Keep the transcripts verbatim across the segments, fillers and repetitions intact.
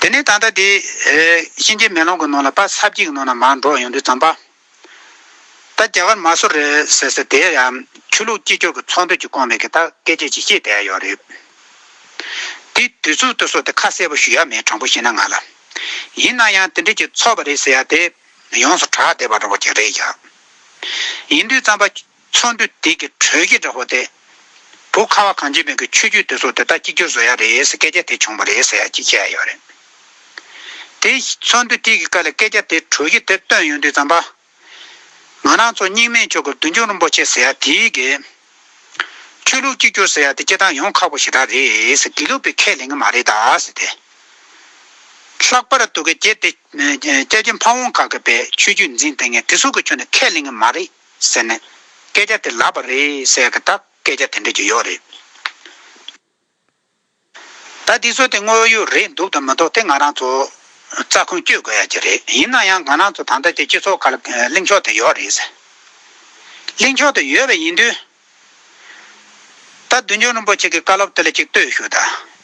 དེ་ནས་ད་ལྟ་དེ་ཨེ་གཤིན་རྗེ་མེ་ལོང་གི་ནང་ལ་ཕར་ས་བཅད་ཀྱི་ནང་ན་མར་འགྲོ་ཡོང་དུས་ཙམ་པ། ད་རྒྱ་གར་མ་སུ་རི་ཟེར་ས་དེ་ཡང་ཆོས་ལུགས་གཅིག་གྱུར་གྱི་ཚོགས་འདུ་ཅིག་བསྐོངས་པའི་གི་ད་སྐད་ཆ་ཅིག་བཤད་བསྡད་ཡོད་རེད། དེ་དུས་ཚོད་དུས་ཚོད་དེ་ཁ་གསལ་པོ་ཞུ་ཡ་མེད། དྲང་པོ་བཤད་ན་ང་ལ། ཡིན་ན་ཡང་དེ་འདྲ་ཅིག་ཚོགས་པ་རེད་ཟེར་ཡ་དེ་ཡོངས་སུ་གྲགས་བསྡད་པ་འདྲ་པོ་ཅིག་རེད་ཡ། ཡིན་དུས་ཙམ་པ། ཚོགས་འདུ་དེ་གི་གྲོས་གཞི་འདྲ་པོ་དེ། བོད་ཁ་བ་གངས་ཅན་པའི་གི་ཆོས་བརྒྱུད་དེ་ཚོ་དེ་དག་གཅིག་གྱུར་བཟོ་ཡ་རེད་ཟེར་སྐད་ཆ་དེ་བྱུང་བ་རེད་ཟེར་ཡ་གཅིག་བཤད་ཡ་ཡོད་རེད། དེ་ཚོགས་འདུ་དེ་གི་སྐབས་ལ་སྐད་ཆ་དེ་གྲོས་གཞི་དེ་བཏོན་ཡོང་དུས་ཙམ་པ། ང་རང་ཚོ་རྙིང་མའི་ཆོས་སྐོར་བདུད་འཇོམས་རིན་པོ་ཆེ་ཟེར་ཡ་དེའི་གི་ཆོས་ལུགས་གཅིག་གྱུར་ཟེར་ཡ་དེ་སྤྱིར་བཏང་ཡོང་ཁག་པོ་ཞེ་དྲག་རེད་ཟེར། དགེ་ལུགས་པས་ཁས་ལེན་གི་མ་རེད་ད་ཟེར་ཏེ། ལྷག་པར་དུ་གི་རྒྱལ་དེ་སྐྱབས་རྗེ་ཕ་བོང་ཁ་གི་པའི་ཆོས་བརྒྱུད་འཛིན་བསྡད་མཁན་དེ་ཚོ་གི་ཁྱོན་ནས་ཁས་ལེན་གི་མ་རེད་ཟེར་ནས་སྐད་ཆ་དེ་ལབ་པ་རེད་ཟེར་གི་ད་སྐད་ཆ་དེ་འདྲ་ཅིག་ཡོད་རེད། ད་དེ་ཚོ་དེ་དངོས་ཡོད་རེད་འདུག་དང་མི་འདུག་དེ་ང་རང་ཚོ་རྩ་ཁུངས་གཅོད་དགོས་ཡ་ཅིག་རེད། ཡིན་ན་ཡང་ང་རང་ཚོ་ད་ལྟ་དེ་སྤྱི་ཚོགས་ཁག་ལ་གླེང་ཕྱོགས་དེ་ཡོད་རེད་ཟེར། གླེང་ཕྱོགས་དེ་ཡོད་པ་ཡིན་དུས། ད་བདུད་འཇོམས་རིན་པོ་ཆེ་གི་བཀའ་སློབ་དེ་ལ་ཅིག་ལྟོས་ཞུ་ད།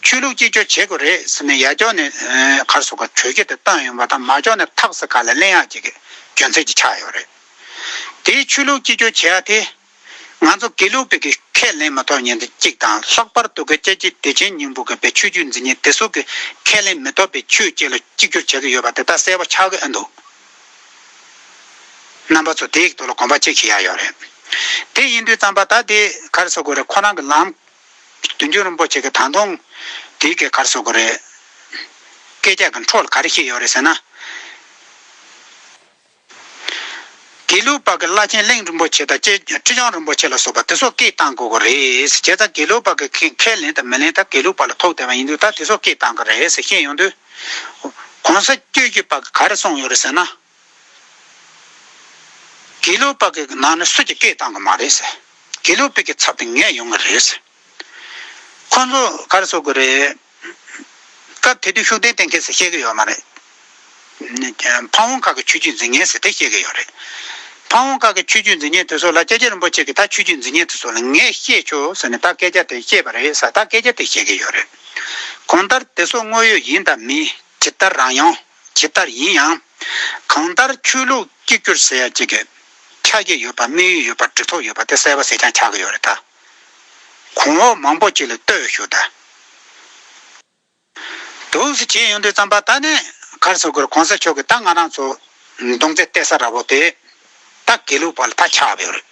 ཆོས་ལུགས་གཅིག་གྱུར་བྱེད་དགོས་རེད་ཟེར་ནས་ཡ་ཅོག་ནས་ག་རེ་ཟེར་དགོས། གྲོས་གཞི་དེ་བཏོན་ཡོང་བ་དང་མ་ཅོག་ནས་ཐག་ཟེར་ག་ལ་གླེང་ཡག་ཅིག་གི་རྒྱུ་མཚན་ཅིག་ཆགས་ཡོད་རེད། དེའི་ཆོས་ལུགས་གཅིག་གྱུར་བྱེད་ཡག་དེ། ང་ཚོ་དགེ་ལུགས་པའི་གི་ཁས་ལེན་མི་ཐོབ་མཁན་དེ་གཅིག་དང་། ལྷག་པར་དུ་གི་སྐྱབས་རྗེ་བདེ་ཆེན་སྙིང་པོ་གི་པའི་ཆོས་བརྒྱུད་འཛིན་མཁན་དེ་ཚོ་གི་ཁས་ལེན་མི་ཐོབ་པའི་ཆོས་གཅིག་ལ་གཅིག་གྱུར་བྱེད་ཀྱི་ཡོད་པ་དེ་ད་གསལ་པོ་ཆགས་ཀྱི་ཨེ་འདུག་རྣམ་པ་ཚོ་དེའི་ཐོག་ལ་དགོངས་པ་གཅིག་བཞེས་ཡ་ཡོད་རེད། དེ་ཡིན་དུས་ཙམ་པ་ད་དེ་ག་རེ་ཟེར་དགོས་རེད། ཁོ་རང་གི་ལམ་བདུད་འཇོམས་རིན་པོ་ཆེ་གི་ད་དུང་དེའི་གི་ག་རེ་ཟེར་དགོས་རེད། སྐད་ཆ་གི་འཕྲོ་ལ་ག་རེ་བཤད་ཡོད་རེད་ཟེར་ན། དགེ་ལུགས་པ་གི་བླ་ཆེན་གླིང་རིན་པོ་ཆེ་དང་ཁྲི་ཁྲི་བྱང་རིན་པོ་ཆེ་ལ་སོགས་པ་དེ་ཚོ་སྐད་བཏང་དགོས་ཀྱི་རེད། བྱས་ཙང་དགེ་ལུགས་པ་གི་ཁས་ཁས་ལེན་དང་མི་ལེན་ད་དགེ་ལུགས་པ་ལ་ཐུག་བསྡད་པ་ཡིན་དུས་ད་དེ་ཚོ་སྐད་བཏང་གི་རེད་ཟེར་བཤད་ཡོང་དུས། གོང་ས་སྐྱབས་རྗེ་པ་གིས་ག་རེ་གསུངས་ཡོད་རེད་ཟེར་ན། དགེ་ལུགས་པ་གི་ནང་ནས་སུ་གཅིག་སྐད་བཏང་གི་མ་རེད་ཟེར། དགེ་ལུགས་པའི་གི་ཚབ་དེ་ངས་ཡོང་གི་རེད་ཟེར། ཁོ་ཚོ་ག་རེ་ཟེར་དགོས་རེད། སྐབས་དེ་དུས་ཤུགས་ལྡན་བསྟེན་མཁན་ཟེར་བཤད་ཀྱི་ཡོད་མ་རེད། ཕ་བོང་ཁ་གི་ཆོས་བརྒྱུད་འཛིན་མཁན་ཟེར་དེ་བཤད་ཀྱི་ཡོད་རེད། ཕ་བོང་ཁ་གི་ཆོས་བརྒྱུད་འཛིན་མཁན་དེ་ཚོ་ལ་སྐྱབས་རྗེ་རིན་པོ་ཆེ་གིས་ད་ཆོས་བརྒྱུད་འཛིན་མཁན་དེ་ཚོ་ལ་ངས་བཤད་ཆོག་ཟེར་ནས་ད་སྐད་ཆ་དེ་བཤད་པ་རེད་ཟེར། ད་སྐད་ཆ་དེ་བཤད་ཀྱི་ཡོད་རེད། གང་ལྟར་དེ་ཚོ་དངོས་ཡོད་ཡིན་དང་མིན། ཇི་ལྟར་རང་ཡང་ཇི་ལྟར་ཡིན་ཡང་། གང་ལྟར་ཆོས་ལུགས་གཅིག་གྱུར་ཟེར་ཡ་གཅིག་གི་ཆ་རྐྱེན་ཡོད་པ། དམིགས་ཡུལ་ཡོད་པ། གྲུབ་ཐོབ་ཡོད་པ་དེ་གསལ་པོ་གསལ་རྐྱང་ཆགས་ཀྱི་ཡོད་རེད་ད། གོང་འོག་མང་པོ་ཅིག་ལ་ལྟོས་ཞུ་ད། འདུག་སེ་བྱས་ཡོང་དུས་ཙམ་པ་ད་ནི་ག་རེ་ཟེར་དགོས་རེད། གོང་ས་མཆོག་གིས་ད་ང་རང་ཚོ་མདུང་རྩེ་གཏད་ས་འདྲ་པོ་དེ་ད་དགེ་ལུགས་པ་ལ་ད་ཆགས་པ་ཡོད་རེད།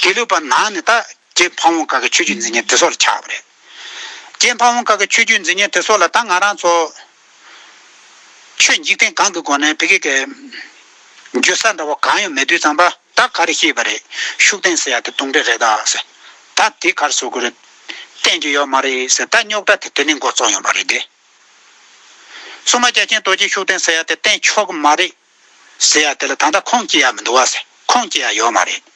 དགེ་ལུགས་པ་ནང་ནས་ད་རྗེ་ཕ་བོང་ཁ་གི་ཆོས་བརྒྱུད་འཛིན་མཁན་དེ་ཚོ་ལ་ཆགས་པ་རེད། རྗེ་ཕ་བོང་ཁ་གི་ཆོས་བརྒྱུད་འཛིན་མཁན་དེ་ཚོ་ལ་ད་ང་རང་ཚོ་ཆོས་འཇིག་རྟེན་གང་གི་སྒོ་ནས་བི་ཀེ་གི་འཇུ་ས་འདྲ་པོ་གང་ཡང་མེད་དུས་ཙམ་པ། ད་ག་རེ་བཤད་པ་རེད། ཤུགས་ལྡན་ཟེར་ཡ་དེ་གདོན་འདྲེ་རེད་ད་ཟེར། ད་དེ་ག་རེ་ཟེར་དགོས་རེད། བསྟེན་རྒྱུ་ཡོད་མ་རེད་ཟེར། ད་རྙོག་དྲ་དེ་དེ་ནས་འགོ་བཙུགས་ཡོང་བ་རེད་དེ། སྲུང་མ་རྒྱལ་ཆེན་རྡོ་རྗེ་ཤུགས་ལྡན་ཟེར་ཡ་དེ་བསྟེན་ཆོག་གི་མ་རེད་ཟེར་ཡ་དེ་ལ་ད་ལྟ་ཁུངས་སྐྱེལ་ཡ་མི་འདུག་བ་ཟེར། ཁུངས་སྐྱེལ་ཡ་ཡོད་མ་རེད།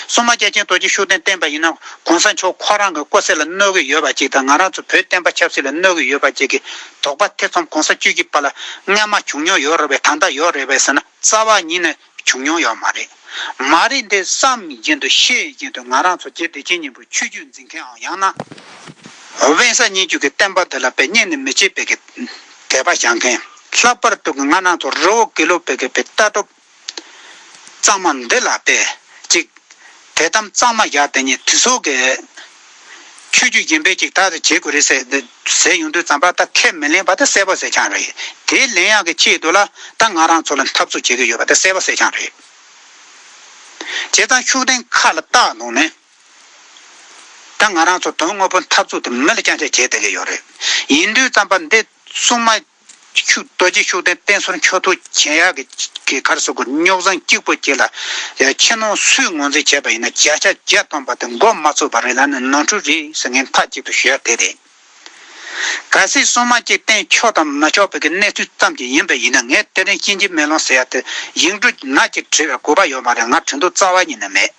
སྲུང་མ་རྒྱལ་ཆེན་རྡོ་རྗེ་ཤུགས་ལྡན་བསྟེན་པ་ཡིན་ན་གོང་ས་མཆོག་ཁོ་རང་གི་སྐུ་ཚེ་ལ་གནོད་ཀྱི་ཡོད་པ་ཅིག་དང་། ང་རང་ཚོ་བོད་བསྟན་པ་ཆབ་སྲིད་ལ་གནོད་ཀྱི་ཡོད་པ་ཅིག་གི་དོགས་པ་ཐེ་ཚོམ་གོང་ས་བཅུ་བཞི་པ་ལ་སྔ་མ་བྱུང་མྱོང་ཡོད་རེད་པས། ད་ལྟ་ཡོད་རེད་པས་ཟེར་ན། རྩ་བ་ཉིད་ནས་བྱུང་མྱོང་ཡོད་མ་རེད། མ་རེད་འདི་བསམ་བཞིན་དུ་ཤེས་བཞིན་དུ་ང་རང་ཚོ་རྗེ་བདེ་ཆེན་སྙིང་པོའི་ཆོས་བརྒྱུད་འཛིན་མཁན་འང་། ཡང་ན་དབེན་ས་སྙན་བརྒྱུད་ཀྱི་བསྟན་པ་འདི་ལ་དཔེ་གཉེར་ནས་མི་བྱེད་པའི་གི་དད་པ་བཞག་མཁན། ལྷག་པར་དུ་གི་ང་རང་ཚོ་རི་བོ་དགེ་ལུགས་པའི་གི་དཔེ་ལྟ་གྲུབ་གཙང་མ་འདི་ལ་དཔེ་ཅིག་དད་དམ་གཙང་མ་བཞག་དེ་ཉིད་དེ་ཚོ་གི་ཆོས་བརྒྱུད་གཞན་པའི་ཅིག་ད་དེ་བྱེད་དགོས་རེད་ཟེར་ཟེར་ཡོང་དུས་ཙམ་པ། ད་ཁས་མི་ལེན་པ་དེ་གསལ་པོ་གསལ་རྐྱང་རེད། དེ་ལེན་ཡག་གི་ཆེད་དུ་ལ་ད་ང་རང་ཚོ་ལ་འཐབ་རྩོད་བྱེད་ཀྱི་ཡོད་པ་དེ་གསལ་པོ་གསལ་རྐྱང་རེད། བྱས་ཙང་ཤུགས་ལྡན་ཁ་ལ་བཏགས་འདུག་ནས། ད་ང་རང་ཚོ་དོན་དངོས་པོ་འཐབ་རྩོད་དེ་མི་ལ་རྐྱང་རྐྱང་བྱས་བསྡད་ཀྱི་ཡོད་རེད། ཡིན་དུས་ཙམ་པ་འདི་སྲུང་མ་ཤུགས་རྡོ་རྗེ་ཤུགས་ལྡན་བསྟེན་གསོལ་མཆོད་གཏོར་བྱེད་ཡག་གི་གི་ག་རེ་ཟེར་དགོས། རྙོག་ཟིང་གཅིག་པོ་གཅིག་ལ་ཡ་ཕྱི་ནང་སུས་ངོས་འཛིན་བྱས་པ་ཡིན་ན་བརྒྱ་ཆ་བརྒྱ་ཐམ་པ་དེ་མགོ་མ་ཚོས་པ་རེད་ལབ་ནས་ནོར་འཁྲུལ་རེད་ཟེར་ངས་མཐའ་གཅིག་ཏུ་ཞུ་ཡ་དེ་རེད། གལ་སྲིད་སྲུང་མ་གཅིག་བསྟེན་ཆོག་དང་མི་ཆོག་པའི་གི་གནས་ཚུལ་ཙམ་གྱི་ཡིན་པ་ཡིན་ན། ངས་དེ་རིང་གཤིན་རྗེ་མེ་ལོང་ཟེར་ཡ་དེ་ཡིག་འབྲུ་ནག་ཅིག་བྲིས་པའི་དགོས་པ་ཡོད་མ་རེད། ང་བྲིས་འདུག་རྩ་བ་ཉིད་ནས་མེད།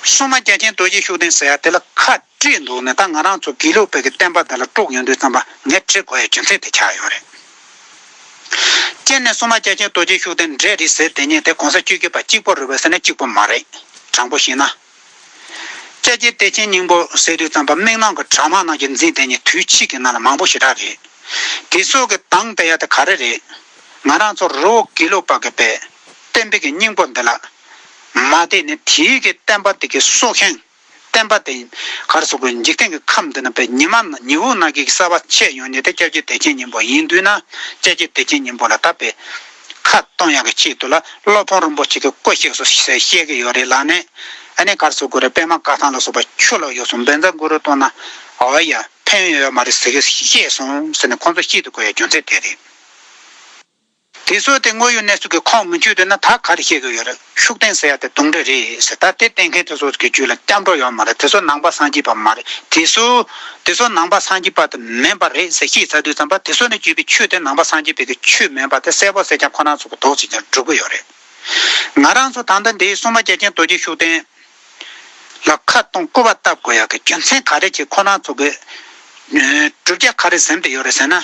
སྲུང་མ་རྒྱལ་ཆེན་རྡོ་རྗེ་ཤུགས་ལྡན་ཟེར་ཡ་དེ་ལ་ཁ་བྲིས་འདུག་ནས། ད་ང་རང་ཚོ་དགེ་ལུགས་པའི་གི་བསྟན་པ་འདི་ལ་དཀྲུག་ཡོང་དུས་ཙམ་པ་ངས་བྲིས་དགོས་ཡའི་རྒྱུ་མཚན་དེ་ཆགས་ཡོད་རེད། སྤྱིར་ནས་སྲུང་མ་རྒྱལ་ཆེན་རྡོ་རྗེ་ཤུགས་ལྡན་འདྲེ་རེད་ཟེར་དེ་ཉིད་དེ་གོང་ས་བཅུ་བཞི་པ་གཅིག་པོ་རེད་པས་ཟེར་ན་གཅིག་པོ་མ་རེད། དྲང་པོ་བཤད་ན། སྐྱབས་རྗེ་བདེ་ཆེན་སྙིང་པོ་ཟེར་དུས་ཙམ་པ་མིག་ནང་གི་གྲ་མ་ནང་གི་འཛིན་དེ་ཉིད་དུས་ཕྱིས་ཀྱི་ནང་ལ་མང་པོ་ཞེ་དྲག་རེད། དེ་ཚོ་གི་དང་དེ་ཡ་དེ་ག་རེ་རེད། ང་རང་ཚོ་རི་བོ་དགེ་ལུགས་པ་གི་པའི་བསྟན་པའི་གི་སྙིང་པོ་འདི་ལ་མ་བསྡད་ནས་དེའི་གི་བསྟན་པ་དེ་གི་སྲོག་ཤིང་། བསྟན་པ་དེ་གར་སོགས་པའི་འཇིག་རྟེན་གྱི་ཁམས་འདི་ན་པའི་ཉི་མ་ཉི་འོད་ནང་གི་གསལ་བ་ཆད་ཡོང་ནས་དེ་སྐྱབས་རྗེ་བདེ་ཆེན་སྙིང་པོ་ཡིན་དུས་ན། སྐྱབས་རྗེ་བདེ་ཆེན་སྙིང་པོ་ལ་ད་པའི་ཁ་གཏོང་ཡག་གི་ཆེད་དུ་ལ་སློབ་དཔོན་རིན་པོ་ཆེ་གི་སྐུ་གཤེགས་སོ་ཞེས་བཤད་ཀྱི་ཡོད་རེད་ལ་ནས། ཨ་ནི་གར་སོགས་པའི་པད་མ་བཀའ་ཐང་ལ་སོགས་པ་ཆུ་ལ་གཡུགས་སོང་བཛྲ་གུ་རུ་གཏོང་ན་འོ་ཡ་ཕན་ཡོད་མ་རེད་ཟེར་གི་བཤད་སོང་ཟེར་ནས་ཁོང་ཚོ་བཤད་དུ་གོ་ཡ་རྒྱུ་མཚན་དེ་རེད། དེ་ཚོ་དེ་དངོས་ཡོད་གནས་ཚུལ་གྱི་ཁུངས་མི་འཁྱོལ་དུས་ན་ད་ག་རེ་བཤད་ཀྱི་ཡོད་རེད། ཤུགས་ལྡན་ཟེར་ཡ་དེ་གདོན་འདྲེ་རེད་ཟེར། ད་དེ་བསྟེན་མཁན་དེ་ཚོ་གི་རྒྱུད་ལ་སྐྱབས་འགྲོ་ཡོད་མ་རེད། དེ་ཚོ་ནང་པ་སངས་རྒྱས་པ་མ་རེད། དེ་ཚོ་དེ་ཚོ་ནང་པ་སངས་རྒྱས་པ་དེ་མིན་པ་རེད་ཟེར་བཤད་ཚར་དུས་ཙམ་པ་དེ་ཚོ་ནས་བརྒྱུད་པའི་ཆོས་དེ་ནང་པ་སངས་རྒྱས་པའི་གི་ཆོས་མིན་པ་དེ་གསལ་པོ་གསལ་རྐྱང་ཁོ་རང་ཚོ་གི་དོགས་ཟིན་ཀྱང་འགྲུབ་ཀྱི་ཡོད་རེད། ང་རང་ཚོ་ད་ལྟ་འདིའི་སྲུང་མ་རྒྱལ་ཆེན་རྡོ་རྗེ་ཤུགས་ལྡན་ལ་ཁ་གཏོང་སྐུར་བ་བཏབ་དགོས་ཡག་གི་རྒྱུ་མཚན་ག་རེ་བྱས་ཁོ་རང་ཚོ་གི་ཨ་བསྒྲུབ་བྱ་ག་རེ་ཟིན་པ་ཡོད་རེད་ཟེར་ན།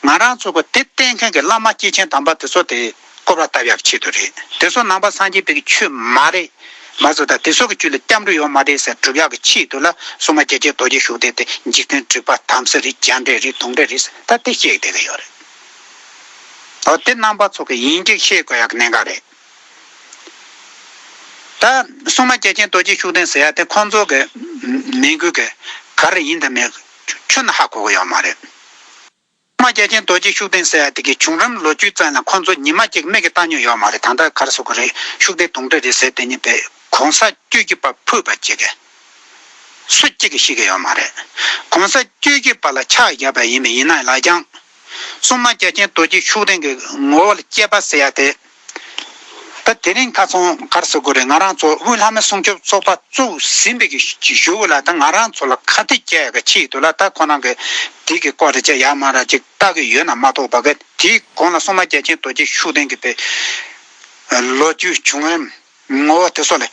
ང་རང་ཚོ་གི་དེ་བསྟེན་མཁན་གྱི་བླ་མ་སྐྱེས་ཆེན་དམ་པ་དེ་ཚོ་དེ་སྐུར་བ་བཏབ་ཡག་ཆེད་དུ་རེད། དེ་ཚོ་ནང་པ་སངས་རྒྱས་པའི་གི་ཆོས་མ་རེད། མ་ཚོ་ད་དེ་ཚོ་གི་རྒྱུད་ལ་སྐྱབས་འགྲོ་ཡོད་མ་རེད་ཟེར་སྒྲུབ་ཡག་གི་ཆེད་དུ་ལ་སྲུང་མ་རྒྱལ་ཆེན་རྡོ་རྗེ་ཤུགས་ལྡན་དེ་འཇིག་རྟེན་དྲེགས་པ་དམ་སྲི་རེད། རྒྱ་འདྲེ་རེད། གདོན་འདྲེ་རེད་ཟེར་ད་དེ་བཤད་བསྡད་ཀྱི་ཡོད་རེད། འོ་དེ་རྣམ་པ་ཚོ་གི་ཡིན་གཅིག་ཤེས་དགོས་ཡག་གི་གནད་འགག་རེད། ད་སྲུང་མ་རྒྱལ་ཆེན་རྡོ་རྗེ་ཤུགས་ལྡན་ཟེར་ཡ་དེ་ཁོང་ཚོ་གི་མིང་དགོས་གི་ག་རེ་ཡིན་དང་མེད་ཁྱོན་ནས་ཧ་གོ་གི་ཡོད་མ་རེད། སྲུང་མ་རྒྱལ་ཆེན་རྡོ་རྗེ་ཤུགས་ལྡན་ཟེར་ཡ་དེ་གི་བྱུང་རིམ་ལོ་རྒྱུས་ཙམ་ལ་ཁོང་ཚོ་ཉི་མ་གཅིག་མིག་གིས་བལྟ་མྱོང་ཡོད་མ་རེད། ད་ལྟ་ག་རེ་ཟེར་དགོས་རེད། ཤུགས་ལྡན་གདོན་འདྲེ་རེད་ཟེར་དེ་ཉིད་པའི་གོང་ས་བཅུ་བཞི་པ་ཕུད་པ་བྱེད་གི་སུ་གཅིག་གིས་ཤེས་ཀྱི་ཡོད་མ་རེད། གོང་ས་བཅུ་བཞི་པ་ལ་ཕྱག་བཞག་པ་ཡིན་པ་ཡིན་ན་ལ་ཀྱང་། སྲུང་མ་རྒྱལ་ཆེན་རྡོ་རྗེ་ཤུགས་ལྡན་གྱི་ངོ་བོ་ལ་དཔྱད་པ་ཟེར་ཡ་དེ། ད་དེ་རིང་ཁ་སང་ག་རེ་ཟེར་དགོས་རེད། ང་རང་ཚོ་དབུས་ལྷ་མོ་སྲུང་སྐྱོབ་ཚོགས་པ་བཙུགས་ཟིན་པའི་གི་གཞུག་གུ་ལ་ད་ང་རང་ཚོ་ལ་ཁ་གཏད་བཅག་ཡ་གི་ཆེད་དུ་ལ་ད་ཁོ་རང་གི་དེ་གི་སྐོར་རེ་བྱས་ཡ་མ་ར་ཅིག་ལྟ་གི་ཡོད་ན་མ་གཏོགས་པ་གི་དེའི་གོང་ལ་སྲུང་མ་རྒྱལ་ཆེན་རྡོ་རྗེ་ཤུགས་ལྡན་གྱི་པའི་ལོ་རྒྱུས་བྱུང་རིམ། ངོ་བོ་དེ་ཚོ་ལ་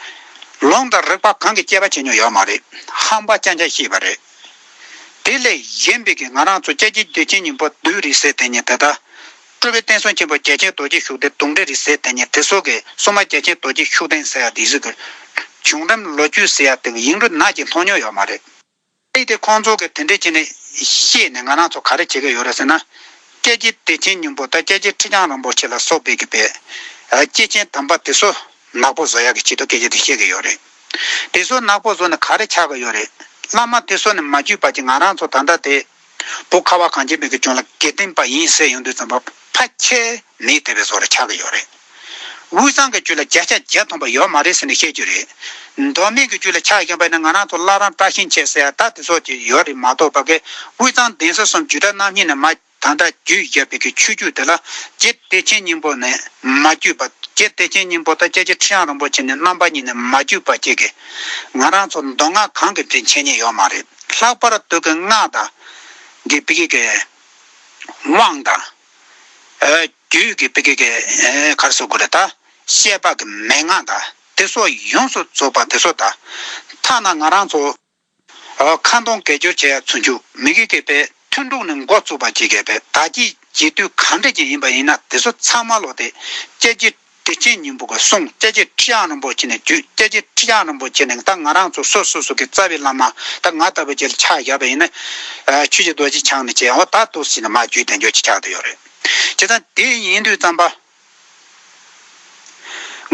ལུང་དང་རིགས་པ་གང་གིས་དཔྱད་པ་བྱེད་མྱོང་ཡོད་མ་རེད། ཧམ་པ་རྐྱང་རྐྱང་བཤད་པ་རེད། དེ་ལས་གཞན་པའི་གི་ང་རང་ཚོ་སྐྱབས་རྗེ་བདེ་ཆེན་སྙིང་པོ་བདུད་རེད་ཟེར་དེ་ཉིད་དེ་དག་སྤྲུལ་པའི་བསྟན་སྲུང་ཆེན་པོ་རྒྱལ་ཆེན་རྡོ་རྗེ་ཤུགས་ལྡན་གདོན་འདྲེ་རེད་ཟེར་དེ་ཉིད་དེ་ཚོ་གི་སྲུང་མ་རྒྱལ་ཆེན་རྡོ་རྗེ་ཤུགས་ལྡན་ཟེར་ཡ་དེ་ཚོ་གི་བྱུང་རིམ་ལོ་རྒྱུས་ཟེར་ཡ་དེ་གི་ཡིག་འབྲུ་ནག་ཅིག་མཐོང་མྱོང་ཡོད་མ་རེད། ཨེ་དེ་ཁོང་ཚོ་གིས་དེ་འདྲས་བྱས་ནས་བཤད་ནས་ང་རང་ཚོ་ག་རེ་བྱེད་ཀྱི་ཡོད་རེད་ཟེར་ན། སྐྱབས་རྗེ་བདེ་ཆེན་སྙིང་པོ་དང་སྐྱབས་རྗེ་ཁྲི་བྱང་རིན་པོ་ཆེ་ལ་སོགས་པའི་གི་པའི་སྐྱེས་ཆེན་དམ་པ་དེ་ཚོ་ནག་པོ་བཟོ་ཡག་གི་ཆེད་དུ་སྐད་ཆ་དེ་བཤད་ཀྱི་ཡོད་རེད། དེ་ཚོ་ནག་པོ་བཟོ་ནས་ག་རེ་ཆགས་ཀྱི་ཡོད་རེད། བླ་མ་དེ་ཚོ་ནས་མ་བརྒྱུད་པ་ཅིག་ང་རང་ཚོ་ད་ལྟ་དེ་བོད་ཁ་བ་གངས་ཅན་པའི་གི་ལྗོངས་ལ་དགེ་ལྡན་པ་ཡིན་ཟེར་ཡོང་དུས་ཙམ་པ་ཕལ་ཆེར་མེད་བསྡད་པའི་བཟོ་འདྲ་ཆགས་ཀྱི་ཡོད་རེད། དབུས་གཙང་གི་རྒྱུད་ལ་བརྒྱ་ཆ་བརྒྱ་ཐམ་པ་ཡོད་མ་རེད་ཟེར་ནས་བཤད་རྒྱུ་རེད། མདོ་སྨད་ཀྱི་རྒྱུད་ལ་ཆ་བཞག་པ་ཡིན་ན་ང་རང་ཚོ་བླ་བྲང་བཀྲ་ཤིས་འཁྱིལ་ཟེར་ཡ་ད་དེ་ཚོ་ཅིག་ཡོད་རེད་མ་གཏོགས་པ་གི་དབུས་གཙང་གདན་ས་གསུམ་རྒྱུད་གྲྭ་རྣམ་གཉིས་ནས་མ་ད་ལྟ་རྒྱུད་བཞག་པའི་གི་ཆོས་བརྒྱུད་དེ་ལ་རྗེ་བདེ་ཆེན་སྙིང་པོ་ནས་མ་བརྒྱུད་པ། རྗེ་བདེ་ཆེན་སྙིང་པོ་དང་སྐྱབས་རྗེ་ཁྲི་བྱང་རིན་པོ་ཆེ་ནས་རྣམ་པ་གཉིས་ནས་མ་བརྒྱུད་པ་ཅིག་གི་ང་རང་ཚོ་མདོ་སྔགས་གང་གི་འདྲེན་འཆད་ཉན་ཡོད་མ་རེད། ལྷག་པར་དུ་གི་སྔགས་དང་གི་པི་ཀི་གི་དབང་དང་། ཨ་རྒྱུད་ཀྱི་པི་ཀི་གི་ཨ་ག་རེ་ཟེར་དགོས་རེད། ད་བཤད་པ་གི་མན་ངག་དང་དེ་སོགས་ཡོངས་སུ་རྫོགས་པ་དེ་ཚོ་དང་། ཐ་ན་ང་རང་ཚོ་ཨ་ཁ་འདོན་དགེ་སྦྱོར་བྱེད་ཡ་ཚུན་ཆད་མི་དགེ་བགེགས་པའི་མཐུན་དྲུག་ནས་འགོ་བཙུགས་པ་ཅིག་གི་པའི་བདག་བསྐྱེད་བྱེད་དུས་གང་འདྲ་ཅིག་ཡིན་པ་ཡིན་ན་དེ་ཚོ་ཚང་མ་ལོག་སྟེ་སྐྱབས་རྗེ་བདེ་ཆེན་སྙིང་པོ་གི་གསུང་། སྐྱབས་རྗེ་ཁྲི་བྱང་རིན་པོ་ཆེ་ནས་བརྒྱུད། སྐྱབས་རྗེ་ཁྲི་བྱང་རིན་པོ་ཆེ་ནས་ད་ང་རང་ཚོ་སོ་སོ་སོ་གི་རྩ་བའི་བླ་མ་ད་ང་ལྟ་བུ་ཅིག་ལ་ཆ་བཞག་པ་ཡིན་ན། ཨ་ཆོས་རྗེ་རྡོ་རྗེ་འཆང་ནས་བྱས་འོ་ད་འདུག་ཟེར་ནས་མར་བརྒྱུད་དེ་འགྱོ་ཅིག་ཆགས་བསྡད་ཡོད་རེད། བྱས་ཙང་དེ་ཡིན་དུས་ཙམ་པ།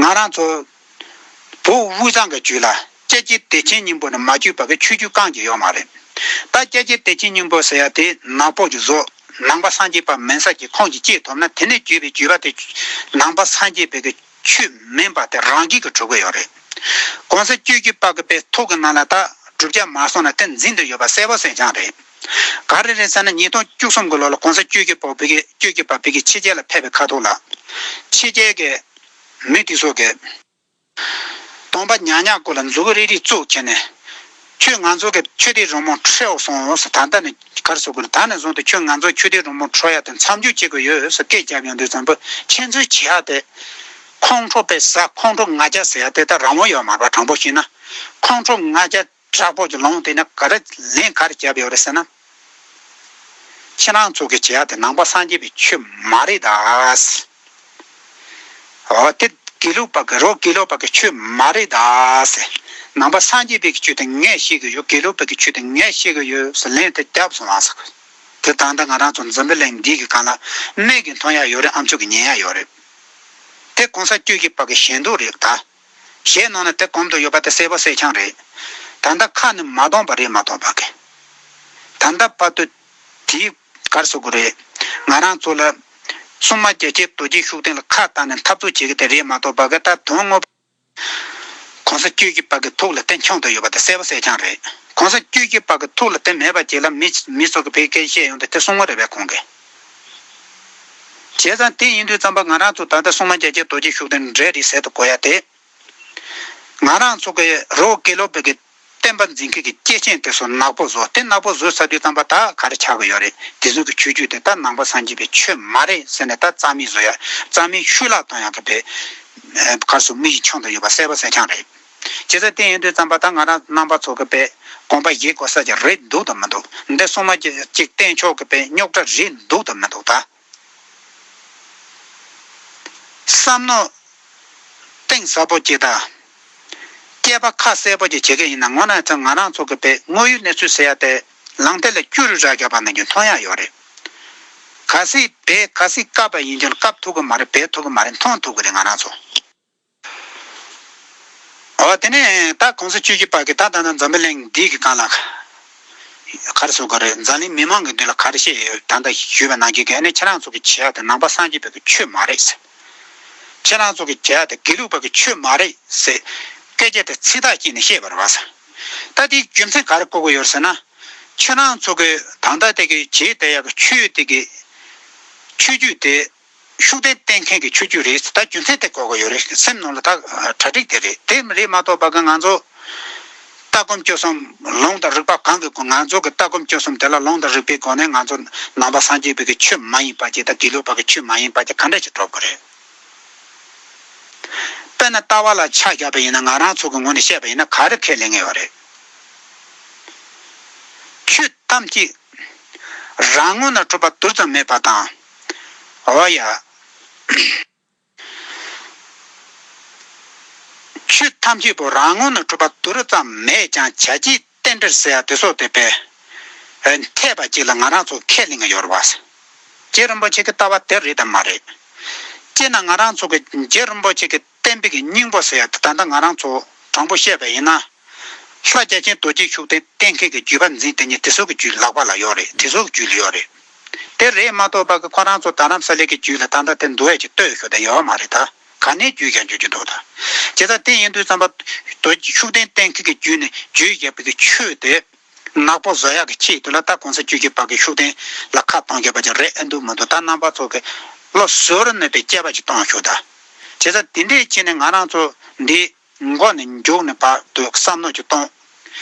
ང་རང་ཚོ་བོད་དབུས་གཙང་གི་རྒྱུད་ལ་སྐྱབས་རྗེ་བདེ་ཆེན་སྙིང་པོ་ནས་མ་བརྒྱུད་པ་གི་ཆོས་བརྒྱུད་རྐང་གཅིག་ཡོད་མ་རེད། ད་སྐྱབས་རྗེ་བདེ་ཆེན་སྙིང་པོ་ཟེར་ཡ་དེ་ནག་པོ་ཅིག་བཟོ། ནང་པ་སངས་རྒྱས་པ་མིན་ས་ཅིག་ཁུངས་ཅིག་སྐྱེལ་ཐུབ་ན་དེ་ནས་བརྒྱུད་པའི་བརྒྱུད་པ་དེ་ནང་པ་སངས་རྒྱས་པའི་གི་ཆོས་མིན་པ་དེ་རང་བཞིན་གྱིས་གྲུབ་ཀྱི་ཡོད་རེད། གོང་ས་བཅུ་བཞི་པ་གི་པའི་ཐུགས་ཀྱི་ནང་ལ་ད་བསྒྲུབ་བྱ་མ་སོང་ན་དེ་འཛིན་དུ་ཡོད་པ་གསལ་པོ་གསལ་རྐྱང་རེད། ག་རེ་རེད་ཟེར་ན་ཉིས་སྟོང་བཅུ་གསུམ་གྱི་ལོ་ལ་གོང་ས་བཅུ་བཞི་པ་བོད་ཀྱི་བཅུ་བཞི་པ་བོད་ཀྱི་ཕྱི་རྒྱལ་ལ་ཕེབས་པའི་ཁ་ཐུག་ལ། ཕྱི་རྒྱལ་གྱི་མི་དེ་ཚོ་གི་སྟོན་པ་མྱ་ངན་སྐུ་ལ་མཛུབ་གུ་རིལ་རིལ་བཙུགས་བྱས་ནས། ཁྱོད་ང་ཚོ་གི་ཆོས་དད་རི་མོ་འཁྲབ་སོང་ཟེར། ད་ལྟ་ནས་ག་རེ་ཟེར་དགོས་རེད། ད་ནས་བཟུང་སྟེ་ཁྱོད་ང་ཚོ་ཆོས་དད་རི་མོ་འཁྲབ་ཡ་དེ་མཚམས་འཇོག་བྱེད་དགོས་ཡོད་ཟེར་སྐད་རྒྱབ་ཡོང་དུས་ཙམ་པ་ཁྱེད་ཚོས་བྱེད་ཡ་དེ། ཁོང་ཁྲོ་དཔེ་ཟ། ཁོང་ཁྲོ་ང་རྒྱལ་ཟེར་ཡ་དེ་ད་རང་དབང་ཡོད་མ་རེད་པ། དྲང་པོ་བཤད་ན། ཁོང་ཁྲོ་ང་རྒྱལ་དྲག་པོ་ཅིག་ལངས་དེ་ནས་ག་རེ་ལན་ག་རེ་བརྒྱབ་ཡོད་རེད་ཟེར་ན། ཁྱེད་རང་ཚོ་གི་བྱེད་ཡ་དེ་ནང་པ་སངས་རྒྱས་པའི་ཆོས་མ་རེད་ད། འོ་དེ་དགེ་ལུགས་པ་གི་རོ་དགེ་ལུགས་པ་གི་ཆོས་མ་རེད་ད་ཟེར། ནང་པ་སངས་རྒྱས་པའི་གི་ཆོས་དེ་ངས་ཤེས་གི་ཡོད། དགེ་ལུགས་པ་གི་ཆོས་དེ་ངས་ཤེས་གི་ཡོད་ཟེར་ལན་དེ་བརྒྱབ་སོང་ཨ་ཟེར། དེ་ད་ལྟ་ང་རང་ཚོ་འཛམ་བུ་གླིང་འདི་གི་སྒང་ལ་མིག་གིས་མཐོང་ཡ་ཡོད་རེད། ཨ་མཆོག་གིས་ཉན་ཡ་ཡོད་རེད། དེ་གོང་ས་བཅུ་བཞི་པ་གི་ཞལ་འདོན་རེད་ད། ཞལ་ནང་ན་དེ་སྒོམ་དུ་ཡོད་པ་དེ་གསལ་པོ་གསལ་རྐྱང་རེད། ད་ལྟ་ཁ་ནས་མ་བཏོན་པ་རེད་མ་གཏོགས་པ་གི། ད་ལྟ་བར་དུ་དེའི་ག་རེ་ཟེར་དགོས་རེད། ང་རང་ཚོ་ལ་སྲུང་མ་རྒྱལ་ཆེན་རྡོ་རྗེ་ཤུགས་ལྡན་ལ་ཁ་བཏང་ནས་འཐབ་རྩོད་བྱེད་ཀྱི་དེ་རེད་མ་གཏོགས་པ་གི། ད་དོན་དངོས་པོ་གོང་ས་བཅུ་བཞི་པ་གི་ཐུགས་ལ་དེ་འཆང་དུ་ཡོད་པ་དེ་གསལ་པོ་གསལ་རྐྱང་རེད། གོང་ས་བཅུ་བཞི་པ་གི་ཐུགས་ལ་དེ་མེད་པ་ཅིག་ལ་མི་མི་ཚོ་གི་བོད་སྐད་བཤད་ཡོང་དུས་དེ་སྲུང་མ་རེད་པས་ཁོང་གི། བྱས་ཙང་དེ་ཡིན་དུས་ཙམ་པ་ང་རང་ཚོ་ད་ལྟ་སྲུང་མ་རྒྱལ་ཆེན་རྡོ་རྗེ་ཤུགས་ལྡན་འདྲེ་རེད་ཟེར་དུ་གོ་ཡ་དེ། ང་རང་ཚོ་གི་རི་བོ་དགེ་ལུགས་པའི་གི་བསྟན་པ་འཛིན་མཁན་གི་སྐྱེས་ཆེན་དེ་ཚོ་ནག་པོ་བཟོ། དེ་ནག་པོ་བཟོས་ཚར་དུས་ཙམ་པ་ད་ག་རེ་ཆགས་ཀྱི་ཡོད་རེད། དེ་ཚོ་གི་ཆོས་བརྒྱུད་དེ་ད་ནང་པ་སངས་རྒྱས་པའི་ཆོས་མ་རེད་ཟེར་ནས་ད་རྩ་མེད་བཟོ་ཡ། རྩ་མེད་ཤུལ་ལ་གཏོང་ཡ་གི་བས་གར་སོང་མི་ཡིས་ཆུང་དུ་ཡོད་པ་གསལ་པོ་གསལ་རྐྱང་རེད། བྱས་ཙང་དེ་ཡིན་དུས་ཙམ་པ་ད་ང་རང་རྣམ་པ་ཚོ་གི་བས་དགོངས་པ་བཞེས་དགོས་ས་ཅིག་རེད་འདུག་དང་མི་འདུག་འདི་སྲུང་མ་ཅིག་བསྟེན་ཕྱོགས་གི་བས་རྙོག་དྲ་རེད་འདུག་དང་མི་འདུག་ད། བསམ་མནོ་གཏིང་ཟབ་པོ་ཅིག་དང་། སྐྱེས་པ་ཁ་གསལ་པོ་ཅིག་བྱེད་ཀྱི་ཡིན་ན། ངོ་ན་ཚོ་ང་རང་ཚོ་གི་བས་དངོས་ཡོད་གནས་ཚུལ་ཟེར་ཡ་དེ་ལང་སྟེ་ལ་སྐྱུ་རུ་ར་རྒྱབ་པ་ནང་བཞིན་མཐོང་ཡ་ཡོད་རེད། གལ་སྲིད་བས་གལ་སྲིད་བཀབ་པ་ཡིན་ཀྱང་བཀབ་ཐུབ་ཀྱི་མ་རེད། བས་ཐུབ་ཀྱི་མ་རེད། མཐོང་ཐུབ་ཀྱི་རེད་ང་རང་ཚོ། འོ་དེ་ནས་ད་གོང་ས་བཅུ་བཞི་པ་གི་ད་ད་ད་འཛམ་བུ་གླིང་འདི་གི་སྒང་ལ་ག་རེ་ཟེར་དགོས་རེད། འཛམ་གླིང་མི་མང་གི་མདུན་ལ་ག་རེ་བཤད་ཡོད། ད་ལྟ་ཞུས་པ་ནང་བཞིན་གི་ཨ་ནི་ཁྱེད་རང་ཚོ་གི་བྱེད་ཡ་དེ་ནང་པ་སངས་རྒྱས་པའི་གི་ཆོས་མ་རེད་ཟེར། ཁྱེད་རང་ཚོ་གི་བྱེད་ཡ་དེ་དགེ་ལུགས་པ་གི་ཆོས་མ་རེད་ཟེར། སྐད་ཆ་དེ་ཚིག་ཐག་བཅད་ནས་བཤད་པ་རེད་བ་ཟེར། ད་དེའི་རྒྱུ་མཚན་ག་རེ་བཀོད་ཀྱི་ཡོད་ཟེར་ན། ཁྱེད་རང་ཚོ་གི་ད་ལྟ་དེ་གི་བྱེད་བསྡད་ཡ་གི་ཆོས་དེ་གི་ཆོས་བརྒྱུད་དེ། ཤུགས་ལྡན་བསྟེན་མཁན་གྱི་ཆོས་བརྒྱུད་རེད། ད་རྒྱུ་མཚན་དེ་གོ་གི་ཡོད་རེད། སེམས་ནང་ལ་ད་གྲ་སྒྲིག་དེ་རེད། དེ་མ་རེད་མ་གཏོགས་པ་གི་ང་ཚོ་ལྟ་སྒོམ་སྤྱོད་གསུམ་ལུང་དང་རིགས་པ་གང་གི་སྒོ། ང་ཚོ་གི་ལྟ་སྒོམ་སྤྱོད་གསུམ་དེ་ལ་ལུང་དང་རིགས་པའི་སྒོ་ནས་ང་ཚོ་ནང་པ་སངས་རྒྱས་པའི་གི་ཆོས་མ་ཡིན་པ་ཅིག་དང་དགེ་ལུགས་པ་གི་ཆོས་མ་ཡིན་པ་ཅིག་ག་འདྲ་ཞིག་སྒྲུབ་དགོས་རེད། དཔེར་ན་ལྟ་བ་ལ་ཆ་བཞག་པ་ཡིན་ན། ང་རང་ཚོ་གི་ངོས་ནས་བཤད་པ་ཡིན་ན་ག་རེ་ཁས་ལེན་གྱི་ཡོད་རེད། ཆོས་ཐམས་ཅད་རང་ངོས་ནས་གྲུབ་པ་རྡུལ་ཙམ་མེད་པ་དང་། འོ་ཡ། ཆོས་ཐམས་ཅད་པོ་རང་ངོས་ནས་གྲུབ་པ་རྡུལ་ཙམ་མེད་ཀྱང་བྱ་བྱེད་རྟེན་འབྲེལ་ཟེར་ཡ་དེ་སོགས་དེ་པས་འཐད་པ་ཅིག་ལ་ང་རང་ཚོ་ཁས་ལེན་གྱི་ཡོད་རེད་བ། རྗེ་རིན་པོ་ཆེ་གི་ལྟ་བ་དེ་རེད་དམ་མ་རེད། སྤྱིར་ན་ང་རང་ཚོ་གི་རྗེ་རིན་པོ་ཆེ་གི་བསྟན་པའི་གི་སྙིང་པོ་ཟེར་ཡ་དེ་ད་ལྟ་ང་རང་ཚོ་དྲང་པོ་བཤད་པ་ཡིན་ན། ལྷ་རྒྱ་ཆེན་རྡོ་རྗེ་ཤུགས་ལྡན་བསྟེན་མཁན་གྱི་བརྒྱུད་པ་འཛིན་དེ་ཉིད་དེ་ཚོ་གི་རྒྱུད་ལག་པ་ལ་ཡོད་རེད། དེ་ཚོ་གི་རྒྱུད་ལ་ཡོད་རེད། དེ་རེད་མ་གཏོགས་པ་གི་ཁོ་རང་ཚོ་རྡ་རམ་ས་ལའི་གི་རྒྱུད་ལ་ད་ལྟ་དེ་འདུག་ཡ་ཅིག་ལྟོས་ཤོག་དེ་ཡོད་མ་རེད་ད། ག་ནས་བརྒྱུད་ཀྱང་བརྒྱུད་ཀྱི་འདུག་ད། བྱས་ཙང་དེ་ཡིན་དུས་ཙམ་པ་རྡོ་རྗེ་ཤུགས་ལྡན་བསྟེན་མཁན་གྱི་རྒྱུད་ནས་བརྒྱུད་བཞག་པའི་གི་ཆོས་དེ་ནག་པོ་བཟོ་ཡག་གི་ཆེད་དུ་ལ་ད་གོང་ས་བཅུ་བཞི་པ་གི་ཤུགས་ལྡན་ལ་ཁ་གཏོང་བཞག་པ་ཅིག་རེད་ཨེ་འདུག་མི་འདུག་ད་རྣམ་པ་ཚོ་གི་བློ་གཟུ་བོར་གནས་པའི་དཔྱད་པ་ཅིག་གཏོང་ཤོག་ད། བྱས་ཙང་དེ་འདྲས་བྱས་ནས་ང་རང་ཚོ་འདི། མགོ་ནས་མཇུག་ནས་བར་དུ་བསམ་མནོ་ཅིག་གཏོང་།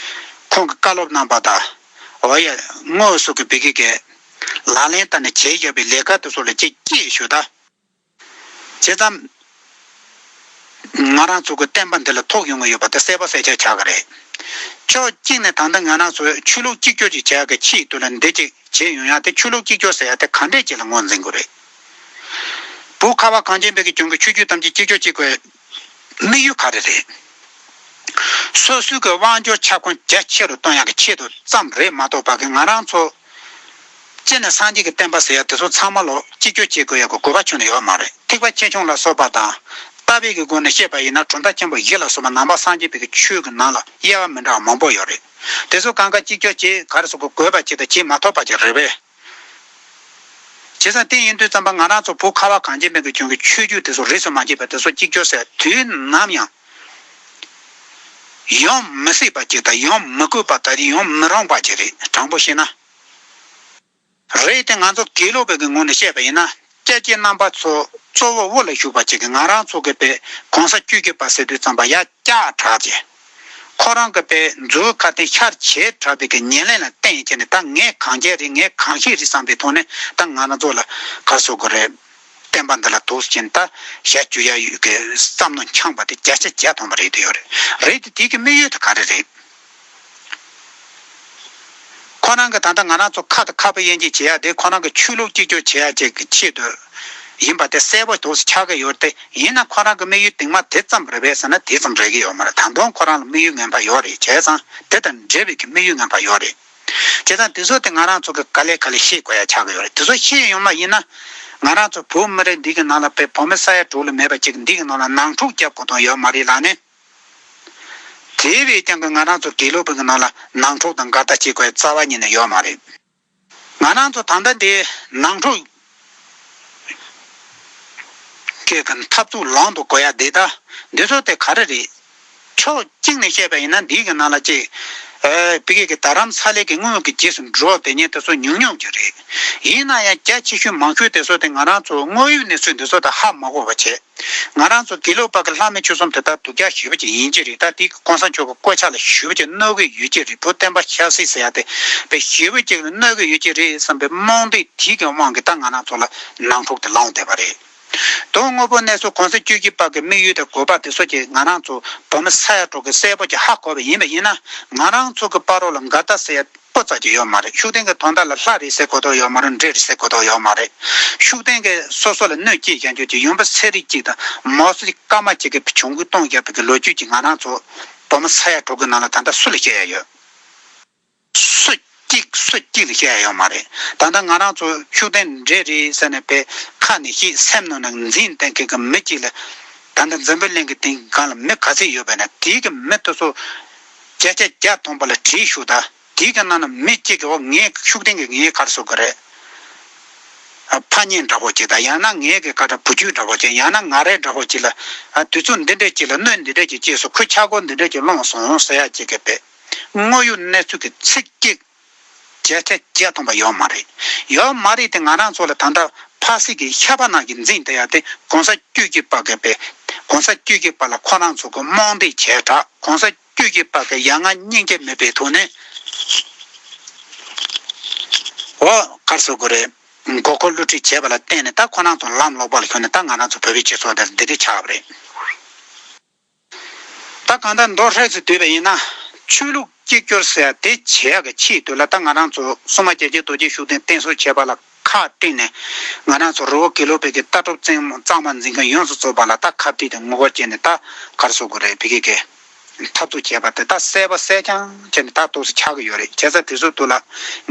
ཁོང་གི་བཀའ་སློབ་གནང་པ་དང་། འོ་ཡ། དངོས་སུ་གི་བི་གི་གི་ལག་ལེན་བསྟར་ནས་བྱས་བཞག་པའི་ལས་ཀ་དེ་ཚོ་ལ་ཅིག་དཔྱད་ཞུ་ད། བྱས་ཙང་། ང་རང་ཚོ་གི་བསྟན་པ་འདི་ལ་ཐུག་ཡོང་གི་ཡོད་པ་དེ་གསལ་པོ་གསལ་ཆ་ཆགས་ཀྱི་རེད། ཕྱོགས་གཅིག་ནས་ད་ལྟ་ང་རང་ཚོ་ཆོས་ལུགས་གཅིག་གྱུར་ཅིག་བྱེད་ཡག་གི་ཆེད་དུ་ལ་འདི་ཅིག་བྱས་ཡོང་ཡག་དེ་ཆོས་ལུགས་གཅིག་གྱུར་ཟེར་ཡག་དེ་ག་འདྲས་ཅིག་ལ་ངོས་འཛིན་དགོས་རེད། བོད་ཁ་བ་གངས་ཅན་པའི་གི་ལྗོངས་ཀྱི་ཆོས་བརྒྱུད་ཐམས་ཅད་གཅིག་གྱུར་བྱེད་དགོས། དམིགས་ཡུལ་ག་རེ་རེད། སོ་སོའི་གི་དབང་སྒྱུར་ཁྱབ་ཁོངས་རྒྱ་ཆེ་རུ་གཏོང་ཡག་གི་ཆེད་དུ་ཙམ་རེད་མ་གཏོགས་པ་གི་ང་རང་ཚོ། སྤྱིར་ན་སངས་རྒྱས་ཀྱི་བསྟན་པ་ཟེར་ཡག་དེ་ཚོ་ཚང་མ་ལོ་གཅིག་གྱུར་བྱེད་དགོས་ཡག་གི་དགོས་པ་ཁྱོན་ནས་ཡོད་མ་རེད། ཐེག་པ་ཆེ་ཆུང་ལ་སོགས་པ་དང་། ལྟ་བའི་གི་སྒོ་ནས་བཤད་པ་ཡིན་ན་གྲུབ་མཐའ་ཆེན་པོ་བཞི་ལ་སོགས་པ་ནང་པ་སངས་རྒྱས་པའི་གི་ཆོས་ཀྱི་ནང་ལ་དབྱེ་བ་མི་འདྲ་བ་མང་པོ་ཡོད་རེད། དེ་ཚོ་གང་ག་གཅིག་གྱུར་བྱེད་ག་རེ་ཟེར་དགོས་དགོས་པ་ཅིག་དང་བྱེད་མ་ཐུབ་པ་ཅིག་རེད་པས། བྱས་ཙང་དེ་ཡིན་དུས་ཙམ་པ་ང་རང་ཚོ་བོད་ཁ་བ་གངས་ཅན་པའི་གི་ལྗོངས་ཀྱི་ཆོས་བརྒྱུད་དེ་ཚོ་རིས་སུ་མ་ཆད་པ་དེ་ཚོ་གཅིག་གྱུར་ཟེར་དུས་ནམ་ཡང་ཡོང་མི་སྲིད་པ་ཅིག་དང་ཡོང་མི་དགོས་པ་ད་རེས་ཡོང་མི་རུང་བ་ཅིག་རེད། དྲང་པོ་བཤད་ན། རེད་དེ་ང་ཚོ་དགེ་ལུགས་པའི་གི་ངོས་ནས་བཤད་པ་ཡིན་ན་སྐྱབས་རྗེ་རྣམ་པ་ཚོ་གཙོ་བོ་དབུ་ལ་བཞུགས་པ་ཅིག་གི་ང་རང་ཚོ་གི་པའི་གོང་ས་བཅུ་བཞི་པ་ཟེར་དུས་ཙམ་པ་ཡ་བསྐྱར་དྲག་ཅིག་ཁོ་རང་གི་པའི་མཛུབ་ཁ་ཐེངས་ཤར་བྱེད་དྲགས་པའི་གི་ཉེར་ལེན་ལ་བརྟེན་བྱས་ནས་ད་ངས་གང་བྱས་རེད། ངས་གང་ཤེས་རེད་བསམ་པའི་ཐོག་ནས་ད་ང་རང་ཚོ་ལ་ག་རེ་ཟེར་དགོས་རེད། བསྟན་པ་འདི་ལ་དུག་ཅིང་ད་ཞལ་བཅུག་ཡ་ཡོད་ཀྱི་བསམ་མནོ་འཆང་བ་དེ་བརྒྱ་ཆ་བརྒྱ་ཐོན་པ་རེད་དེ་ཡོད་རེད། རེད་དེ་དེ་གི་དམིགས་ཡུལ་དེ་ག་རེ་རེད། ཁོ་རང་གི་ད་ལྟ་ང་རང་ཚོ་ཁ་དང་ཁ་བ་དབྱེ་འབྱེད་བྱེད་ཡ་དེ་ཁོ་རང་གི་ཆོས་ལུགས་གཅིག་གྱུར་བྱེད་ཡ་ཅིག་གི་ཆེད་དུ་ཡིན་པ་དེ་གསལ་པོ་དུག་ཆགས་ཀྱི་ཡོད་དེ། ཡིན་ན་ཁོ་རང་གི་དམིགས་ཡུལ་དེང་མ་དེ་ཙམ་རེད་པས་ཟེར་ན་དེ་ཙམ་རེད་ཀྱི་ཡོད་མ་རེད། ད་དུང་ཁོ་རང་ལ་དམིགས་ཡུལ་ངན་པ་ཡོད་རེད། བྱས་ཙང་དེ་དང་འབྲེལ་བའི་གི་དམིགས་ཡུལ་ངན་པ་ཡོད་རེད། བྱས་ཙང་དེ་ཚོ་དེ་ང་རང་ཚོ་གི་ག་ལེ་ག་ལེ་ཤེས་དགོས་ཡ་ཆགས་ཀྱི་ཡོད་རེད། དེ་ཚོ་ཤེས་ཡོང་བ་ཡིན་ན་ང་རང་ཚོ་བོད་མི་རིགས་འདི་གི་ནང་ལ་དཔེ་བོད་མི་ས་ཡ་དྲུག་ལས་མེད་པ་ཅིག་འདི་གི་ནང་ལ་ནང་འཁྲུག་རྒྱབ་དགོས་དོན་ཡོད་མ་རེད་ལབ་ནས། དེ་བས་ཀྱང་གི་ང་རང་ཚོ་དགེ་ལུགས་པའི་གི་ནང་ལ་ནང་འཁྲུག་དང་འགལ་ཟླ་བྱེད་དགོས་རྩ་བ་ཉིད་ནས་ཡོད་མ་རེད། ང་རང་ཚོ་ད་ལྟ་འདི་ནང་འཁྲུག་གི་གི་འཐབ་རྩོད་ལམ་དུ་འགྲོ་ཡ་འདི་ད་འདི་ཚོ་དེ་ག་རེ་རེད། ཕྱོགས་གཅིག་ནས་བཤད་པ་ཡིན་ན་འདིའི་གི་ནང་ལ་ཅིག་ཨ་བི་གེ་གི་རྡ་རམ་ས་ལའི་གི་དངུལ་གི་རྗེས་སུ་འགྲོ་དེ་ཉིད་དེ་ཚོ་ཉུང་ཉུང་ཅིག་རེད། ཡིན་ན་ཡང་རྒྱ་ཆེ་ཤོས་མང་ཤོས་དེ་ཚོ་དེ་ང་རང་ཚོ་དངོས་ཡོད་གནས་ཚུལ་འདི་ཚོ་དང་ཧ་མ་གོ་བ་བྱས། ང་རང་ཚོ་དགེ་ལུགས་པ་གི་ལྷ་མི་ཆོས་གསུམ་དེ་དག་སྡུག་ཅག་ཞེ་པོ་ཅིག་ཡིན་གྱི་རེད། ད་དེ་གི་གོང་ས་མཆོག་གི་སྐུ་ཕྱྭ་ལ་ཞེ་པོ་ཅིག་གནོད་ཀྱི་ཡོད་ཀྱི་རེད། བོད་བསྟན་པ་ཆབ་སྲིད་ཟེར་ཡ་དེ་དཔེ་ཞེ་པོ་ཅིག་ལ་གནོད་ཀྱི་ཡོད་ཀྱི་རེད་བསམ་པའི་རྨོངས་དད་དེ་གི་དབང་གིས་ད་ང་རང་ཚོ་ལ་ནང་འཁྲུག་དེ་ལངས་བསྡད་པ་རེད། དོན་དངོས་པོ་གནས་ཚུལ་གོང་ས་བཅུ་བཞི་པ་གི་དམིགས་ཡུལ་དང་དགོས་པ་དེ་ཚོ་ཅིག་ང་རང་ཚོ་བོད་མི་ས་ཡ་དྲུག་གིས་གསལ་པོ་ཅིག་ཧ་གོ་བ་ཡིན་པ་ཡིན་ན། ང་རང་ཚོ་གི་བར་རོ་ལ་འགལ་ཟླ་ཟེར་ཡ་སྤུ་ཙམ་ཅིག་ཡོད་མ་རེད། ཤུགས་ལྡན་གྱི་དོན་དག་ལ་ལྷ་རེད་ཟེར་གོ་ཐོག་ཡོད་མ་རེད། འདྲེ་རེད་ཟེར་གོ་ཐོག་ཡོད་མ་རེད། ཤུགས་ལྡན་གྱི་སོ་སོ་ལ་གནོད་སྐྱེལ་བྱ་རྒྱུ་ཅིག་ཡུམ་བུ་ཚེ་རིང་གཅིག་དང་མོ་སི་སྐར་མ་གཅིག་གི་གྱོང་གུན་གཏོང་བརྒྱབ་པའི་གི་ལོ་རྒྱུས་ཅིག་ང་རང་ཚོ་བོད་མི་ས་ཡ་དྲུག་གི་ནང་ལ་ད་ལྟ་སུ་ལ་བཤད་ཡ་ཡོད། སུ་གཅིག་སུ་གཅིག་ལ་བཤད་ཡ་ཡོད་མ་རེད། ད་ལྟ་ང་རང་ཚོ་ཤུགས་ལྡན་འདྲེ་རེད་ཟེར་ནས་དཔེ་ཁ་ནས་བཤད་སེམས་ནང་ནས་འཛིན་བསྡད་མཁན་གྱི་མི་གཅིག་ལ། ད་ལྟ་འཛམ་བུ་གླིང་གི་སྟེང་སྒང་ལ་མི་ག་ཚད་ཡོད་པ་ན་དེའི་གི་མི་དེ་ཚོ་བརྒྱ་ཆ་བརྒྱ་ཐམ་པ་ལ་དྲིས་ཤོག་ད། དེའི་གི་ནང་ན་མི་གཅིག་གིས་འོ་ངའི་ཤུགས་ལྡན་གྱིས་ངའི་ག་རེ་ཟེར་དགོས་རེད། ཨ་ཕ་ཉིན་འདྲ་པོ་ཅིག་དང་ཡང་ན་ངའི་གི་ཁ་ཏ་བུ་ཆུང་འདྲ་པོ་ཅིག་ཡང་ན་ང་རའི་འདྲ་པོ་ཅིག་ལ་ཨ་དུས་ཚོད་འདི་འདྲ་ཅིག་ལ་གནོད་འདི་འདྲ་ཅིག་སྐྱེས་སོང་། ཁོའི་ཆག་སྒོ་འདི་འདྲ་ཅིག་སློང་སོང་ཟེར་ཡ་ཅིག་གི་དཔེ་དངོས་ཡོད་གནས་ཚུལ་གྱི་ཚིག་གཅིག་བརྒྱ་ཆ་བརྒྱ་ཐམ་པ་ཡོད་མ་རེད། ཡོད་མ་རེད་དེ་ང་རང་ཚོ་ལ་ད་ལྟ་ཕ་སྲིད་ཀྱི་ཤ་པ་ནང་གི་འཛིན་བསྡད་ཡ་དེ་གོང་ས་བཅུ་བཞི་པ་གི་དཔེ་གོང་ས་བཅུ་བཞི་པ་ལ་ཁོ་རང་ཚོ་གི་རྨོངས་དད་བྱས་དྲགས། གོང་ས་བཅུ་བཞི་པ་གི་ཡ་ང་སྙིང་རྗེ་མེད་པའི་ཐོག་ནས་འོ་ག་རེ་ཟེར་དགོས་རེད། མགོ་སྐོར་བསླུ་བྲིད་བྱས་པ་ལ་བརྟེན་ནས་ད་ཁོ་རང་ཚོ་ལམ་ལོག་པ་ལ་ཤོར་ནས་ད་ང་རང་ཚོ་བོད་པའི་སྤྱི་ཚོགས་འདིར་འདི་འདྲ་ཆགས་པ་རེད། ད་གང་ལྟར་མདོར་ཧྲིལ་ཙམ་བསྡུས་པ་ཡིན་ན་ཆོས་ལུགས་གཅིག་གྱུར་ཟེར་ཡ་དེ་བྱེད་ཡག་གི་ཆེད་དུ་ལ་ད་ང་རང་ཚོ་སྲུང་མ་རྒྱལ་གཅེས་རྡོ་རྗེ་ཤུགས་ལྡན་བསྟེན་གསོལ་བྱས་པ་ལ་ཁག་དཀྲིས་ནས་ང་རང་ཚོ་རི་བོ་དགེ་ལུགས་པའི་གི་ལྟ་གྲུབ་བཙན་གཙང་མ་འཛིན་མཁན་ཡོངས་སུ་རྫོགས་པ་ལ་ད་ཁ་གཏད་དེ་ངོ་རྒོལ་བྱས་ནས་ད་ག་རེ་ཟེར་དགོས་རེད། བི་གེ་གི་འཐབ་རྩོད་བྱས་པ་དེ་ད་གསལ་པོ་གསལ་རྐྱང་བྱས་ནས་ད་ཏོག་ཙམ་ཆགས་ཀྱི་ཡོད་རེད། བྱས་ཙང་དེ་ཚོ་དུ་ལ་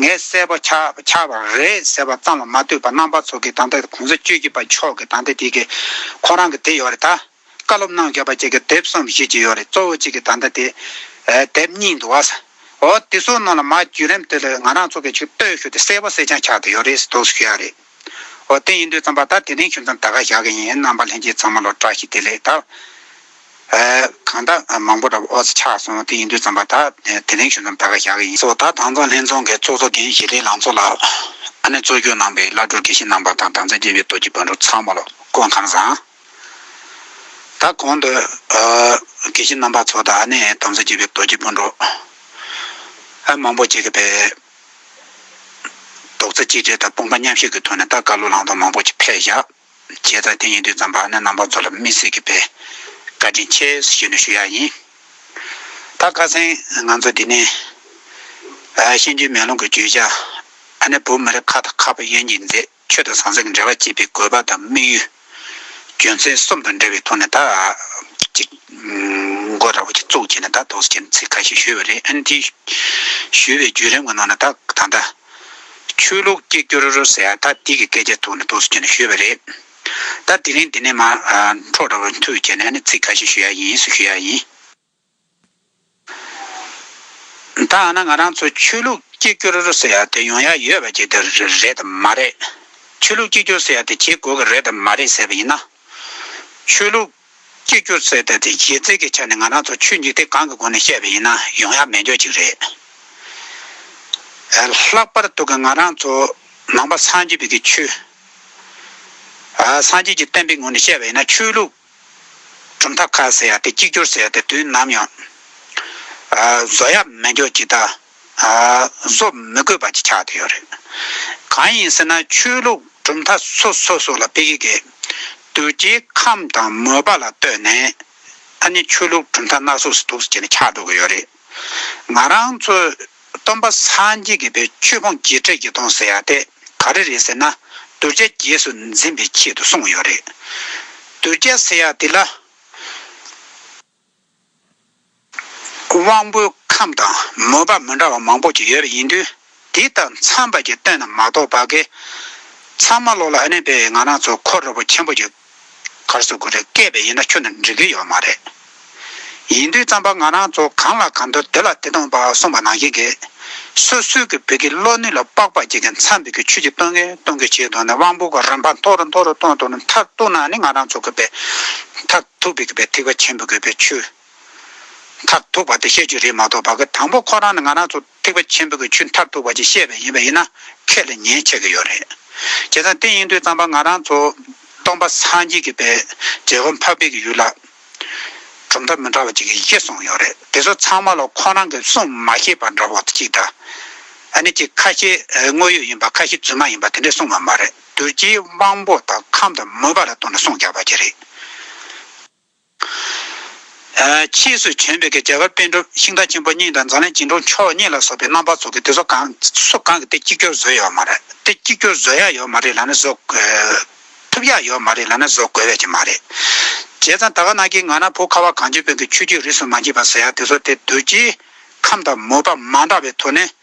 ངས་གསལ་པོ་ཆགས་ཆགས་པ་རེད་ཟེར་བ་ཙམ་ལ་མ་ལྟོས་པར་རྣམ་པ་ཚོ་གི་ད་ལྟ་གོང་ས་བཅུ་བཞི་པ་མཆོག་གི་ད་ལྟ་དེ་གི་ཁོ་རང་གི་དེ་ཡོད་རེད་ད། བཀའ་སློབ་གནང་བཞག་པ་ཅིག་གི་དེབ་གསུམ་བཞི་ཅིག་ཡོད་རེད། གཙོ་བོ་གཅིག་གི་ད་ལྟ་དེ་ཨེ་དེབ་གཉིས་འདུག་བ། འོ་དེ་ཚོ་ནང་ལ་མ་བརྒྱུད་རིམ་དེ་ལ་ང་རང་ཚོ་གི་ཆུ་ལྟོས་ཤོག་དེ་གསལ་པོ་གསལ་རྐྱང་ཆགས་བསྡད་ཡོད་རེད་ཟེར་འདུག་ཞུ་ཡ་རེད། འོ་དེ་ཡིན་དུས་ཙམ་པ་ད་དེ་རིང་ཞུ་མཚམས་ད་ག་བཞག་གི་ཡིན། རྣམ་པ་ལྷན་རྒྱས་ཚང་མ་ལ་བཀྲ་ཤིས་བདེ་ལེགས། ད་ཨེ་གང་ལྟར་མང་པོ་འདྲ་པོ་ཨོ་ཙི་ཆགས་སོང་། དེ་ཡིན་དུས་ཙམ་པ་ད་དེ་རིང་ཞུ་མཚམས་ད་ག་བཞག་གི་ཡིན། སོ་ད་དང་ཚང་ལྷན་ཚོགས་ཀྱི་ཚོགས་གཙོ་རྒན་ཞི་བདེ་ལང་ཚོ་ལགས་ཨ་ནེ་གཙོ་སྐྱོང་གནང་པའི་བླ་སྤྲུལ་དགེ་བཤེས་རྣམ་པ་དང་དམ་ཚིག་རྒྱས་པའི་རྡོ་རྗེ་སྤུན་གྲོགས་ཚང་མ་ལ་སྐུ་ཁམས་བཟང་། ད་གོང་དུ་ཨ་དགེ་བཤེས་རྣམ་པ་ཚོ་དང་ཨ་ནེ་དམ་ཚིག་རྒྱས་པའི་རྡོ་རྗེ་སྤུན་གྲོགས་ཨ་མང་པོ་ཅིག་གིས་པའི་རྡོག་རྩ་གཅིག་སྒྲིལ་དང་དཔུང་པ་མཉམ་གཤིབ་ཀྱི་ཐོག་ནས་ད་བཀའ་སློབ་གླེང་སྟེགས་མང་པོ་ཅིག་ཕེབས་བཞག་བྱས་ཙང་དེ་ཡིན་དུས་ཙམ་པ་ཨ་ནེ་རྣམ་པ་ཚོ་ལ་དམིགས་བསལ་གྱི་པའི་བཀའ་དྲིན་ཆེ་ཞུས་ནས་ཞུ་ཡ་ཡིན། ད་ཁ་སང་ང་ཚོ་འདི་ནས་ཨ་གཤིན་རྗེའི་མེ་ལོང་གི་བརྗོད་བྱ་ཨ་ནེ་བོད་མི་རིགས་ཁ་དང་ཁ་བ་དབྱེ་འབྱེད་མཛད། ཆོས་དང་ཟང་ཟིང་གི་འབྲེལ་བ་བཅད་པའི་དགོས་པ་དང་དམིགས་ཡུལ། རྒྱུ་མཚན་གསུམ་དང་འབྲེལ་བའི་ཐོག་ནས་ད་ཅིག་མགོ་འདྲ་བོ་ཅིག་བཙུགས་བྱས་ནས་ད་ཏོག་ཙམ་ཅིག་ཚིག་ཁ་ཤས་ཞུས་པ་རེད། ཨ་ནི་དེ་ཞུས་པའི་བརྒྱུད་རིམ་གྱི་ནང་ནས་ད་ད་ལྟ་ཆོས་ལུགས་གཅིག་གྱུར་ཟེར་ཡ་ད་དེ་གི་སྐད་ཆ་ཐོག་ནས་ཏོག་ཙམ་ཅིག་ཞུས་པ་རེད། ད་དེ་རིང་འདི་ནས་མར་འཕྲོ་འདྲ་བོ་མཐུད་བྱས་ནས་ཨ་ནི་ཚིག་ཁ་ཤས་ཞུ་ཡ་ཡིན་ཞུ་ཡ་ཡིན། ད་ཨ་ན་ང་རང་ཚོ་ཆོས་ལུགས་གཅིག་གྱུར་ཟེར་ཡ་དེ་ཡོང་ཡ་ཡོད་པ་ཅིག་དེ་རེད་དམ་མ་རེད། ཆོས་ལུགས་གཅིག་གྱུར་ཟེར་ཡ་དེ་བྱེད་དགོས་ཀྱི་རེད་དམ་མ་རེད་ཟེར་བ་ཡིན་ན། ཆོས་ལུགས་གཅིག་གྱུར་ཟེར་ཡ་དེ་གཞི་རྩའི་གི་ཆ་ནས་ང་རང་ཚོ་ཆོས་འཇིག་རྟེན་གང་གི་སྒོ་ནས་བཤད་པ་ཡིན་ན་ཡོང་ཡ་མེད་འཇོག་ཅིག་རེད། ལྷག་པར་དུ་གི་ང་རང་ཚོ་ནང་པ་སངས་རྒྱས་པའི་གི་ཆོས། སངས་རྒྱས་ཀྱི་བསྟན་པའི་ངོས་ནས་བཤད་པ་ཡིན་ན་ཆོས་ལུགས་གྲུབ་མཐའ་ཁག་ཟེར་ཡ་དེ་གཅིག་གྱུར་ཟེར་ཡ་དེ་དུས་ནམ་ཡང་བཟོ་ཡ་མེད་འཇོག་ཅིག་དང་བཟོ་མི་དགོས་པ་ཅིག་ཆགས་བསྡད་ཡོད་རེད། གང་ཡིན་ཟེར་ན་ཆོས་ལུགས་གྲུབ་མཐའ་སོ་སོ་སོ་ལ་དཔེ་ཡི་གེ་གདུལ་བྱའི་ཁམས་དང་མོས་པ་ལ་ལྟོས་ནས་ཨ་ནི་ཆོས་ལུགས་གྲུབ་མཐའ་སྣ་ཚོགས་སུ་འདུག་ཟེར་ནས་ཆགས་འགྲོ་གི་ཡོད་རེད། ང་རང་ཚོས་སྟོན་པ་སངས་རྒྱས་ཀྱི་པའི་ཆོས་ཕུང་བརྒྱད་ཁྲི་བཞི་སྟོང་ཟེར་ཡ་དེ་ག་རེ་རེད་ཟེར་ན་གདུལ་བྱ་རྗེས་སུ་འཛིན་པའི་ཆེད་དུ་གསུངས་ཡོད་རེད། གདུལ་བྱ་ཟེར་ཡ་དེ་ལ། དབང་པོའི་ཁམས་དང་མོས་པ་མི་འདྲ་བ་མང་པོ་ཅིག་ཡོད་པ་ཡིན་དུས། དེ་དང་འཚམས་པ་ཅིག་སྟོན་ན་མ་གཏོགས་པ་གི་ཚང་མ་ལོག་ལ་ཨ་ནི་པའི་ང་རང་ཚོ་ཁོ་ར་བོ་ཆེན་པོ་ཅིག་གར་སོ་གུ་རེ་སྐད་པའི་ཡིན་ན་ཁྱོན་ནས་འགྲིག་གི་ཡོད་མ་རེད། ཡིན་དུས་ཙམ་པ་ང་རང་ཚོ་གང་ལ་གང་འདོད་དེ་ལ་དེ་སྟོང་པ་གསུངས་པ་ནང་བཞིན་གྱི། སོ་སོའི་གི་བོད་ཀྱི་བློ་ནུས་ལ་དཔག་པ་ཅིག་གི་འཚམས་པའི་གི་ཆོས་ཅིག་སྟོན་གི་སྟོན་གི་བྱེད་དོན་ནི་དབང་པོ་གི་རིམ་པ་མཐོ་རུ་མཐོ་རུ་གཏོང་དོན་ནི་མཐར་གཏུགས་ན་ནི་ང་རང་ཚོ་གི་པའི་མཐར་ཐུག་པའི་གི་པའི་ཐེག་པ་ཆེན་པོ་གི་པའི་ཆོས། མཐར་ཐུག་པ་དེ་བཤད་རྒྱུ་རེད་མ་གཏོགས་པ་གི་དང་པོ་ཁོ་རང་ནི་ང་རང་ཚོ་ཐེག་པ་ཆེན་པོ་གི་ཆོས་མཐར་ཐུག་པ་ཅིག་བཤད་པ་ཡིན་པ་ཡིན་ན་ཁས་ལེན་ཉེན་ཆེ་གི་ཡོད་རེད། བྱས་ཙང་དེ་ཡིན་དུས་ཙམ་པ་ང་རང་ཚོ་སྟོང་པ་སངས་རྒྱས་ཀྱི་པའི་རྒྱལ་བ་འཕགས་པའི་གི་ཡུལ་ལ་གྲུབ་མཐའ་མི་འདྲ་བ་ཅིག་གི་གཞི་བཟུང་ཡོད་རེད། དེ་ཚོ་ཚང་མ་ལ་ཁོ་རང་གི་གསུང་མ་ཤེས་པ་འདྲ་བོ་ཅིག་དང་། ཨ་ནི་ཅིག་ཁ་ཤས་དངོས་ཡོད་ཡིན་པ་ཁ་ཤས་རྫུན་མ་ཡིན་པ་དེ་འདྲས་གསུངས་པ་མ་རེད། གདུལ་བྱའི་དབང་པོ་དང་ཁམས་དང་མོས་པ་ལ་ལྟོས་ནས་གསུངས་རྒྱག་པ་ཅིག་རེད། ཕྱིས་སུ་བྱོན་པའི་གི་རྒྱ་གར་པཎ་གྲུབ་ཤིང་རྟ་ཆེན་པོ་གཉིས་དང་འཛམ་གླིང་རྒྱན་དྲུག་མཆོག་གཉིས་ལ་སོགས་པའི་རྣམ་པ་ཚོ་གི་དེ་ཚོ་གང་སུ་གང་གི་དེ་གཅིག་གྱུར་བཟོས་ཡོད་མ་རེད། དེ་གཅིག་གྱུར་བཟོ་ཡ་ཡོད་མ་རེད་ལབ་ན་བཟོ་དགོས། ཐུབ་ཡ་ཡོད་མ་རེད་ལབ་ན་བཟོ་དགོས་ཡ་ཅིག་མ་རེད། བྱས་ཙང་ད་ག་ནང་བཞིན་ང་རང་བོད་ཁ་བ་གངས་ཅན་པའི་གི་ཆོས་བརྒྱུད་རིས་སུ་མ་ཆད་པ་ཟེར་ཡ་དེ་ཚོ་དེ་གདུལ་བྱའི་ཁམས་དང་མོས་པ་མ་འདྲ་བའི་ཐོག་ནས་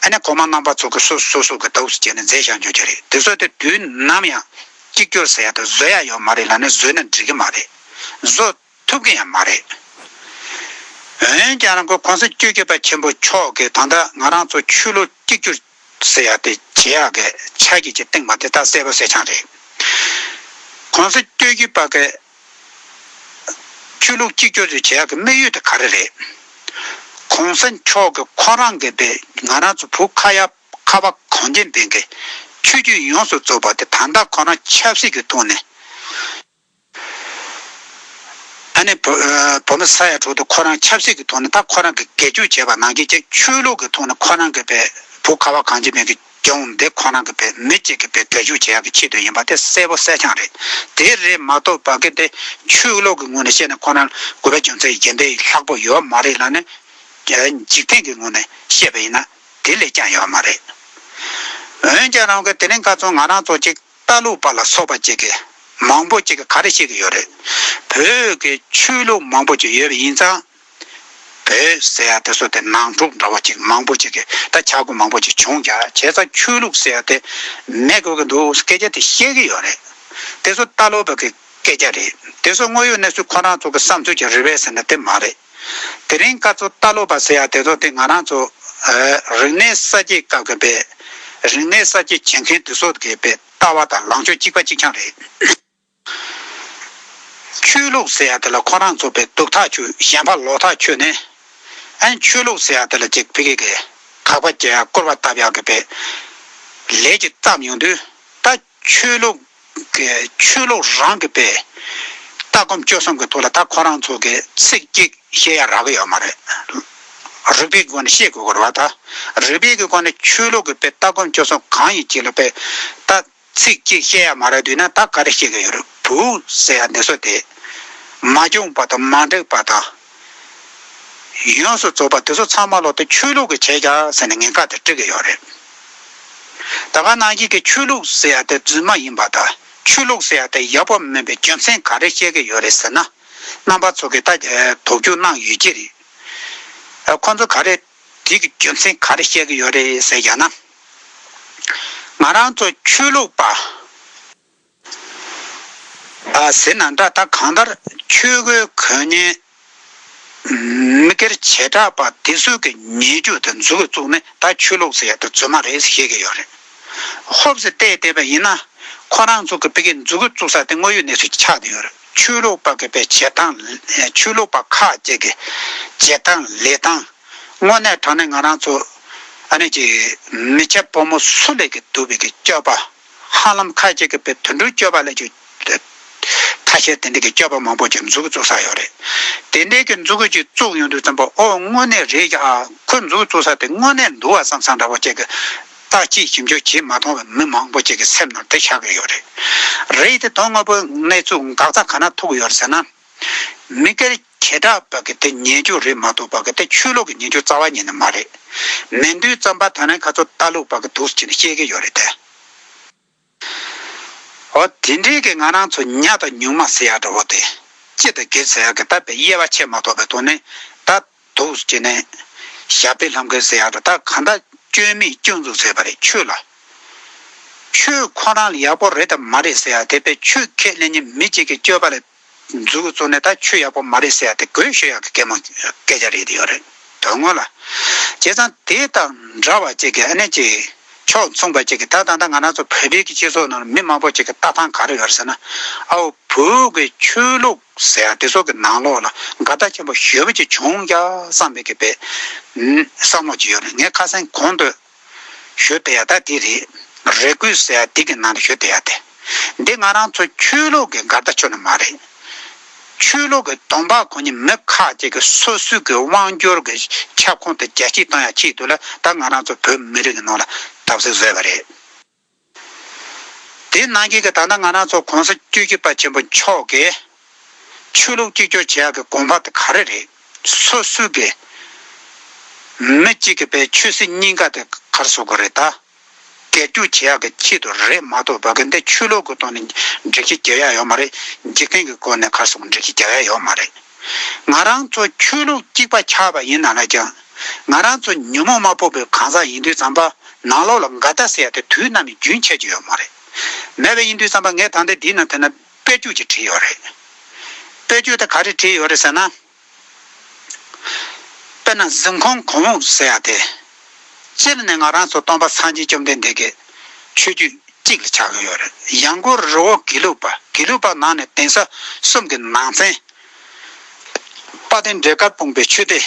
ཨ་ནི་གོང་མ་རྣམ་པ་ཚོ་གི་སོ་སོ་སོ་གི་ལྟ་བུ་ཞིག་བྱས་ནས་མཛད་བཞག་འཇོག་གི་རེད། དེ་ཚོ་དེ་དུས་ནམ་ཡང་གཅིག་གྱུར་ཟེར་ཡ་དེ་བཟོ་ཡ་ཡོད་མ་རེད་ལབ་ན་བཟོས་ན་འགྲིག་གི་མ་རེད། བཟོ་ཐུབ་ཀྱི་ཡང་མ་རེད། འོན་ཀྱང་རང་གི་གོང་ས་བཅུ་བཞི་པ་ཆེན་པོ་མཆོག་གིས་ད་ལྟ་ང་རང་ཚོ་ཆོས་ལུགས་གཅིག་གྱུར་ཟེར་ཡ་དེ་བྱེད་ཡག་གི་ཕྱག་གི་ཅིག་བཏིང་བ་དེ་ད་གསལ་པོ་གསལ་རྐྱང་རེད། གོང་ས་བཅུ་བཞི་པ་གི་ཆོས་ལུགས་གཅིག་གྱུར་དེ་བྱེད་ཡག་གི་དམིགས་ཡུལ་དེ་ག་རེ་རེད། གོང་ས་མཆོག་གི་ཁོ་རང་གི་པའི་ང་རང་ཚོ་བོད་ཁ་ཡ་ཁ་བ་གངས་ཅན་པའི་གི་ཆོས་བརྒྱུད་ཡོངས་སུ་རྫོགས་པ་དེ་ད་ལྟ་ཁོ་རང་ཆབ་སྲིད་ཀྱི་ཐོག་ནས། ཨ་ནི་བོ་ཨ་བོད་མི་ས་ཡ་དྲུག་དེ་ཁོ་རང་ཆབ་སྲིད་ཀྱི་ཐོག་ནས་ད་ཁོ་རང་གི་སྒེར་གཅོད་བྱས་པ་ནང་བཞིན་ཅིག་ཆོས་ལུགས་ཀྱི་ཐོག་ནས་ཁོ་རང་གི་པའི་བོད་ཁ་བ་གངས་ཅན་པའི་གི་ལྗོངས་འདི་ཁོ་རང་གི་པའི་མི་གཅིག་གི་པའི་སྒེར་གཅོད་བྱེད་ཡག་གི་ཆེད་དུ་ཡིན་པ་དེ་གསལ་པོ་གསལ་རྐྱང་རེད། དེ་རེད་མ་གཏོགས་པ་གི་དེ་ཆོས་ལུགས་ཀྱི་ངོས་ནས་བཤད་ན་ཁོ་རང་དགོས་པ་རྒྱུ་མཚན་གཞན་པའི་ལྷག་པོ་ཡོད་མ་རེད་ལབ་ནས་འཇིག་རྟེན་གྱི་ངོས་ནས་བཤད་པ་ཡིན་ན་དེ་ལས་ཀྱང་ཡོད་མ་རེད། འོན་ཀྱང་རང་གི་དེ་རིང་ཁ་སང་ང་རང་ཚོ་གཅིག་ལྟ་ལུགས་པ་ལ་སོགས་པ་ཅིག་གིས་མང་པོ་ཅིག་གིས་ག་རེ་བཤད་ཀྱི་ཡོད་རེད། བོད་ཀྱི་ཆོས་ལུགས་མང་པོ་ཅིག་ཡོད་པ་ཡིན་ཙང་། བོད་ཟེར་ཡ་དེ་ཚོ་དེ་ནང་འཁྲུག་འདྲ་བོ་ཅིག་མང་པོ་ཅིག་གིས་ད་ཆག་སྒོ་མང་པོ་ཅིག་བྱུང་ཀྱང་བྱས་ཙང་ཆོས་ལུགས་ཟེར་ཡ་དེ་མེད་དགོས་ཀྱི་འདུག་སྐད་ཆ་དེ་བཤད་ཀྱི་ཡོད་རེད། དེ་ཚོ་ལྟ་ལུགས་པ་གི་སྐད་ཆ་རེད། དེ་ཚོ་དངོས་ཡོད་གནས་ཚུལ་ཁོ་རང་ཚོ་གི་བསམ་ཚུལ་གྱི་རེད་པས་ཟེར་ན་དེ་མ་རེད། དེ་རིང་སྐབས་སུ་ལྟ་ལུགས་པ་ཟེར་ཡ་དེ་ཚོ་དེ་ང་རང་ཚོ་ཨ་རིག་གནས་གསར་བརྗེའི་སྐབས་ཀྱི་པའི་རིག་གནས་གསར་བརྗེ་བྱེད་མཁན་དེ་ཚོ་གི་པའི་ལྟ་བ་དང་ལངས་ཕྱོགས་གཅིག་པ་གཅིག་རྐྱང་རེད། ཆོས་ལུགས་ཟེར་ཡ་དེ་ལ་ཁོ་རང་ཚོ་པའི་སྡུག་ཐག་ཆོད་ཞེན་པ་ལོག་ཐག་ཆོད་ནས་ཨ་ནི་ཆོས་ལུགས་ཟེར་ཡ་དེ་ལ་ཅིག་ཕ་གི་གི་གག་པ་རྒྱག་ཡ་སྐུར་བ་བཏབ་ཡ་གི་པའི་ལས་ཀྱི་བརྩམས་ཡོང་དུས་ད་ཆོས་ལུགས་ཀྱི་ཆོས་ལུགས་རང་གི་པའི་ལྟ་སྒོམ་སྤྱོད་གསུམ་གྱི་ཐོག་ལ་ད་ཁོ་རང་ཚོ་གི་ཚིག་གཅིག་བཤད་ཡ་རག་གི་ཡོད་མ་རེད། རིག་པའི་སྒོ་ནས་བཤད་དགོས་ཀྱི་རེད་བ། ད་རིག་པའི་གི་སྒོ་ནས་ཆོས་ལུགས་ཀྱི་པའི་ལྟ་སྒོམ་སྤྱོད་གསུམ་གང་ཡིན་གཅིག་ལ་པའི་ད་ཚིག་གཅིག་བཤད་ཡ་མ་རེད་འདུག་ན་ད་ག་རེ་བཤད་ཀྱི་ཡོད་རེད། བོད་ཟེར་ཡ་འདི་ཚོ་དེ་མ་བྱུང་བ་དང་མ་འགྲིག་པ་དང་། ཡོངས་སུ་རྫོགས་པ་དེ་ཚོ་ཚང་མ་ལོག་སྟེ་ཆོས་ལུགས་ཀྱི་བྱས་ཀྱང་ཟེར་ནས་ངན་ཁག་དེ་སྤྲད་ཀྱི་ཡོད་རེད། ད་ག་ནང་བཞིན་གྱི་ཆོས་ལུགས་ཟེར་ཡ་དེ་རྫུན་མ་ཡིན་པ་དང་ཆོས་ལུགས་ཟེར་ཡ་དེ་ཡག་པོ་མིན་པའི་རྒྱུ་མཚན་ག་རེ་བཤད་ཀྱི་ཡོད་རེད་ཟེར་ན། རྣམ་པ་ཚོ་གིས་ད་དོགས་འཇུག་གནང་ཡོད་ཀྱི་རེད། ཁོ་ཚོ་ག་རེ་དེ་གི་རྒྱུ་མཚན་ག་རེ་བཤད་ཀྱི་ཡོད་རེད་ཟེར་ཡ་ན། ང་རང་ཚོ་ཆོས་ལུགས་པ། ཨ་ཟེར་ན་འདྲ། ད་གང་ལྟར་ཆོས་གོས་གོན་མཁན་མི་སྒེར་བྱེ་བྲག་པ་དེ་ཚོ་གི་ཉེས་སྤྱོད་དེ་མཛུབ་གུ་བཙུགས་ནས་ད་ཆོས་ལུགས་ཟེར་ཡ་དེ་རྫུན་མ་རེད་ཟེར་བཤད་ཀྱི་ཡོད་རེད། ཧོབ་སེ་བལྟས་བལྟས་པ་ཡིན་ན་ཁོ་རང་ཚོ་གི་ཕ་གི་མཛུབ་གུ་བཙུགས་ས་དེ་དངོས་ཡོད་གནས་ཚུལ་ཆགས་བསྡད་ཡོད་རེད། ཆོས་ལུགས་པ་གི་པའི་བྱེད་སྟངས། ཆོས་ལུགས་པ་ཁག་ཅིག་གི་བྱེད་སྟངས་ལས་སྟངས། དངོས་གནས་དྲང་གནས་ང་རང་ཚོ་ཨ་ནི་ཅིག་མི་སྐྱ་ཕོ་མོ་སུ་ལས་ཀྱི་འདུག་པའི་གི་སྤྱོད་པ། ཧ་ལམ་ཁ་ཅིག་གི་པའི་དུད་འགྲོའི་སྤྱོད་པ་ལས་ཀྱི་ཐ་ཤལ་དེ་འདྲ་གི་སྤྱོད་པ་མང་པོ་ཅིག་མཛུབ་གུ་བཙུགས་ས་ཡོད་རེད། དེ་འདྲའི་གི་མཛུབ་གུ་ཅིག་བཙུགས་ཡོང་དུས་ཙམ་པ་ཨོ་དངོས་གནས་རེད་ཀྱ། ཁོས་མཛུབ་གུ་བཙུགས་ས་དེ་དངོས་གནས་འདུག་བ་བསམ་བསམ་འདྲ་བོ་ཅིག་གི་བརྟག་དཔྱད་ཞིབ་འཇུག་བྱེད་མ་ཐུབ་པའི་མི་མང་པོ་ཅིག་གི་སེམས་ནང་དེ་ཆགས་ཀྱི་ཡོད་རེད། རེད་དེ་དོན་དངོས་པོའི་གནས་ཚུལ་འགག་རྩ་ག་ན་ཐུག་གི་ཡོད་རེད་ཟེར་ན། མི་སྒེར་བྱེ་བྲག་པ་གི་དེ་ཉེས་སྤྱོད་རེད་མ་གཏོགས་པ་གི་དེ་ཆོས་ལུགས་ཀྱི་ཉེས་སྤྱོད་རྩ་བ་ཉིད་ནས་མ་རེད། མིན་དུས་ཙམ་པ་ད་ནས་ཁ་ཚོ་ལྟ་ལུགས་པ་གི་འདུག་སེ་བྱས་ནས་བཤད་ཀྱི་ཡོད་རེད་དེ། འོ་དེ་འདྲའི་གི་ང་རང་ཚོ་ཉག་དང་ཉུང་མ་ཟེར་ཡ་འདྲ་བོ་དེ། སྤྱི་དང་སྒེར་ཟེར་ཡ་གི་ད་པའི་དབྱེ་བ་ཕྱེ་མ་ཐུབ་པའི་ཐོག་ནས་ད། འདུག་ཅེས་ནས། ཞབས་པད་ལྷམ་གོས་ཟེར་ཡག་རེད། ད་གང་ལྟར་སྐྱོན་མེད་སྐྱོན་འཛུགས་ཟེར་བ་རེད། ཆོས་ལ། ཆོས་ཁོ་རང་ལ་ཡག་པོ་རེད་དམ་མ་རེད་ཟེར་ཡག་དེ་དཔེ་ཆོས་ཁས་ལེན་མཁན་མི་གཅིག་གི་སྤྱོད་པ་ལ་འཛུགས་བཙུགས་ནས་ད་ཆོས་ཡག་པོ་མ་རེད་ཟེར་ཡག་དེ་དགོད་ཤོད་ཡག་གི་སྐད་མ་སྐད་ཆ་རེད་དེ་ཡོད་རེད། དོན་དངོས་ལ། བྱས་ཙང་དེ་དང་འདྲ་བ་ཅིག་གི་ཨ་ནི་ཅིག་ཕྱོགས་མཚུངས་པ་ཅིག་གི་ད་ད་ལྟ་ང་རང་ཚོ་བོད་པའི་གི་སྤྱི་ཚོགས་ནང་ལ་མི་མང་པོ་ཅིག་གི་ལྟ་སྟངས་ག་རེ་ཡོད་རེད་ཟེར་ན། ཨའོ་བོད་ཀྱི་ཆོས་ལུགས་ཟེར་ཡག་དེ་ཚོ་གི་ནང་ལོགས་ལ་འགལ་ཟླ་ཆེན་པོ་ཞེ་པོ་ཅིག་བྱུང་རྒྱ་བསམ་པའི་གི་དཔེ་བསམ་བློ་ཅིག་ཡོད་རེད། ངས་ཁ་སང་གོང་དུ་ཞུ་བསྡད་ཡག་ད་དེ་རེད། རེ་སྐུལ་ཟེར་ཡག་དེ་གི་ནང་དུ་ཞུ་བསྡད་ཡག་དེ། འདི་ང་རང་ཚོ་ཆོས་ལུགས་ཀྱི་འགལ་ཟླ་ཁྱོན་ནས་མ་རེད། ཆོས་ལུགས་ཀྱི་སྡོམ་པ་ཁོ་ནི་མི་ཁག་ཅིག་གི་སོ་སོའི་གི་དབང་སྒྱུར་གྱི་ཁྱབ་ཁོངས་དེ་རྒྱ་སྐྱེད་གཏོང་ཡག་ཆེད་དུ་ལ་ད་ང་རང་ཚོ་བོད་མི་རིགས་ཀྱི་ནང་ལ་བརྡབ་གསིག་བཟོས་པ་རེད། དེ་ནང་བཞིན་གྱི་ད་ལྟ་ང་རང་ཚོ་གོང་ས་བཅུ་བཞི་པ་ཆེན་པོ་མཆོག་གིས་ཆོས་ལུགས་གཅིག་གྱུར་བྱེད་ཡག་གི་དགོངས་པ་དེ་ག་རེ་རེད། སོ་སོའི་གི་མི་གཅིག་གི་པའི་ཆོས་སྲིད་གཉིས་ཀ་དེ་ག་རེ་ཟེར་དགོས་རེད་ད། སྒེར་གཅོད་བྱེད་ཡག་གི་ཆེད་དུ་རེད་མ་གཏོགས་པ་གི་འདི་ཆོས་ལུགས་ཀྱི་ཐོག་ནས་སྒྲིག་གཞི་བརྒྱབ་ཡག་ཡོད་མ་རེད། འཇིག་རྟེན་གྱི་སྐོར་ནས་ག་རེ་ཟེར་དགོས་སྒྲིག་གཞི་བརྒྱབ་ཡག་ཡོད་མ་རེད། ང་རང་ཚོ་ཆོས་ལུགས་གཅིག་པ་ཆགས་པ་ཡིན་ན་ལ་ཀྱང་། ང་རང་ཚོ་ཉོན་མོངས་མ་ཕོག་པའི་གང་ཟག་ཡིན་དུས་ཙམ་པ་ནང་ལོགས་ལ་འགལ་ཟླ་ཟེར་ཡག་དེ་དུས་ནམ་ཡང་རྒྱུན་ཆད་ཀྱི་ཡོད་མ་རེད། མེད་པ་ཡིན་དུས་ཙམ་པ་ངས་ད་ལྟ་འདིའི་ནང་དེ་ན་དཔེ་བརྗོད་ཅིག་བྲིས་ཡོད་རེད། དཔེ་བརྗོད་དེ་ག་རེ་བྲིས་ཡོད་རེད་ཟེར་ན། དཔེར་ན་གཟིམ་ཁང་གོང་འོག་ཟེར་ཡག་དེ། སྤྱིར་ནས་ང་རང་ཚོ་སྟོན་པ་སངས་རྒྱས་བཅོམ་ལྡན་འདས་ཀྱི་ཆོས་བརྒྱུད་གཅིག་ལ་ཆགས་ཀྱི་ཡོད་རེད། ཡང་སྒོས་རི་བོ་དགེ་ལུགས་པ་དགེ་ལུགས་པ་ནང་ནས་གདན་ས་གསུམ་གྱི་ནང་ཚན། དཔལ་ལྡན་འབྲས་དཀར་སྤུངས་པའི་ཆོས་སྡེ།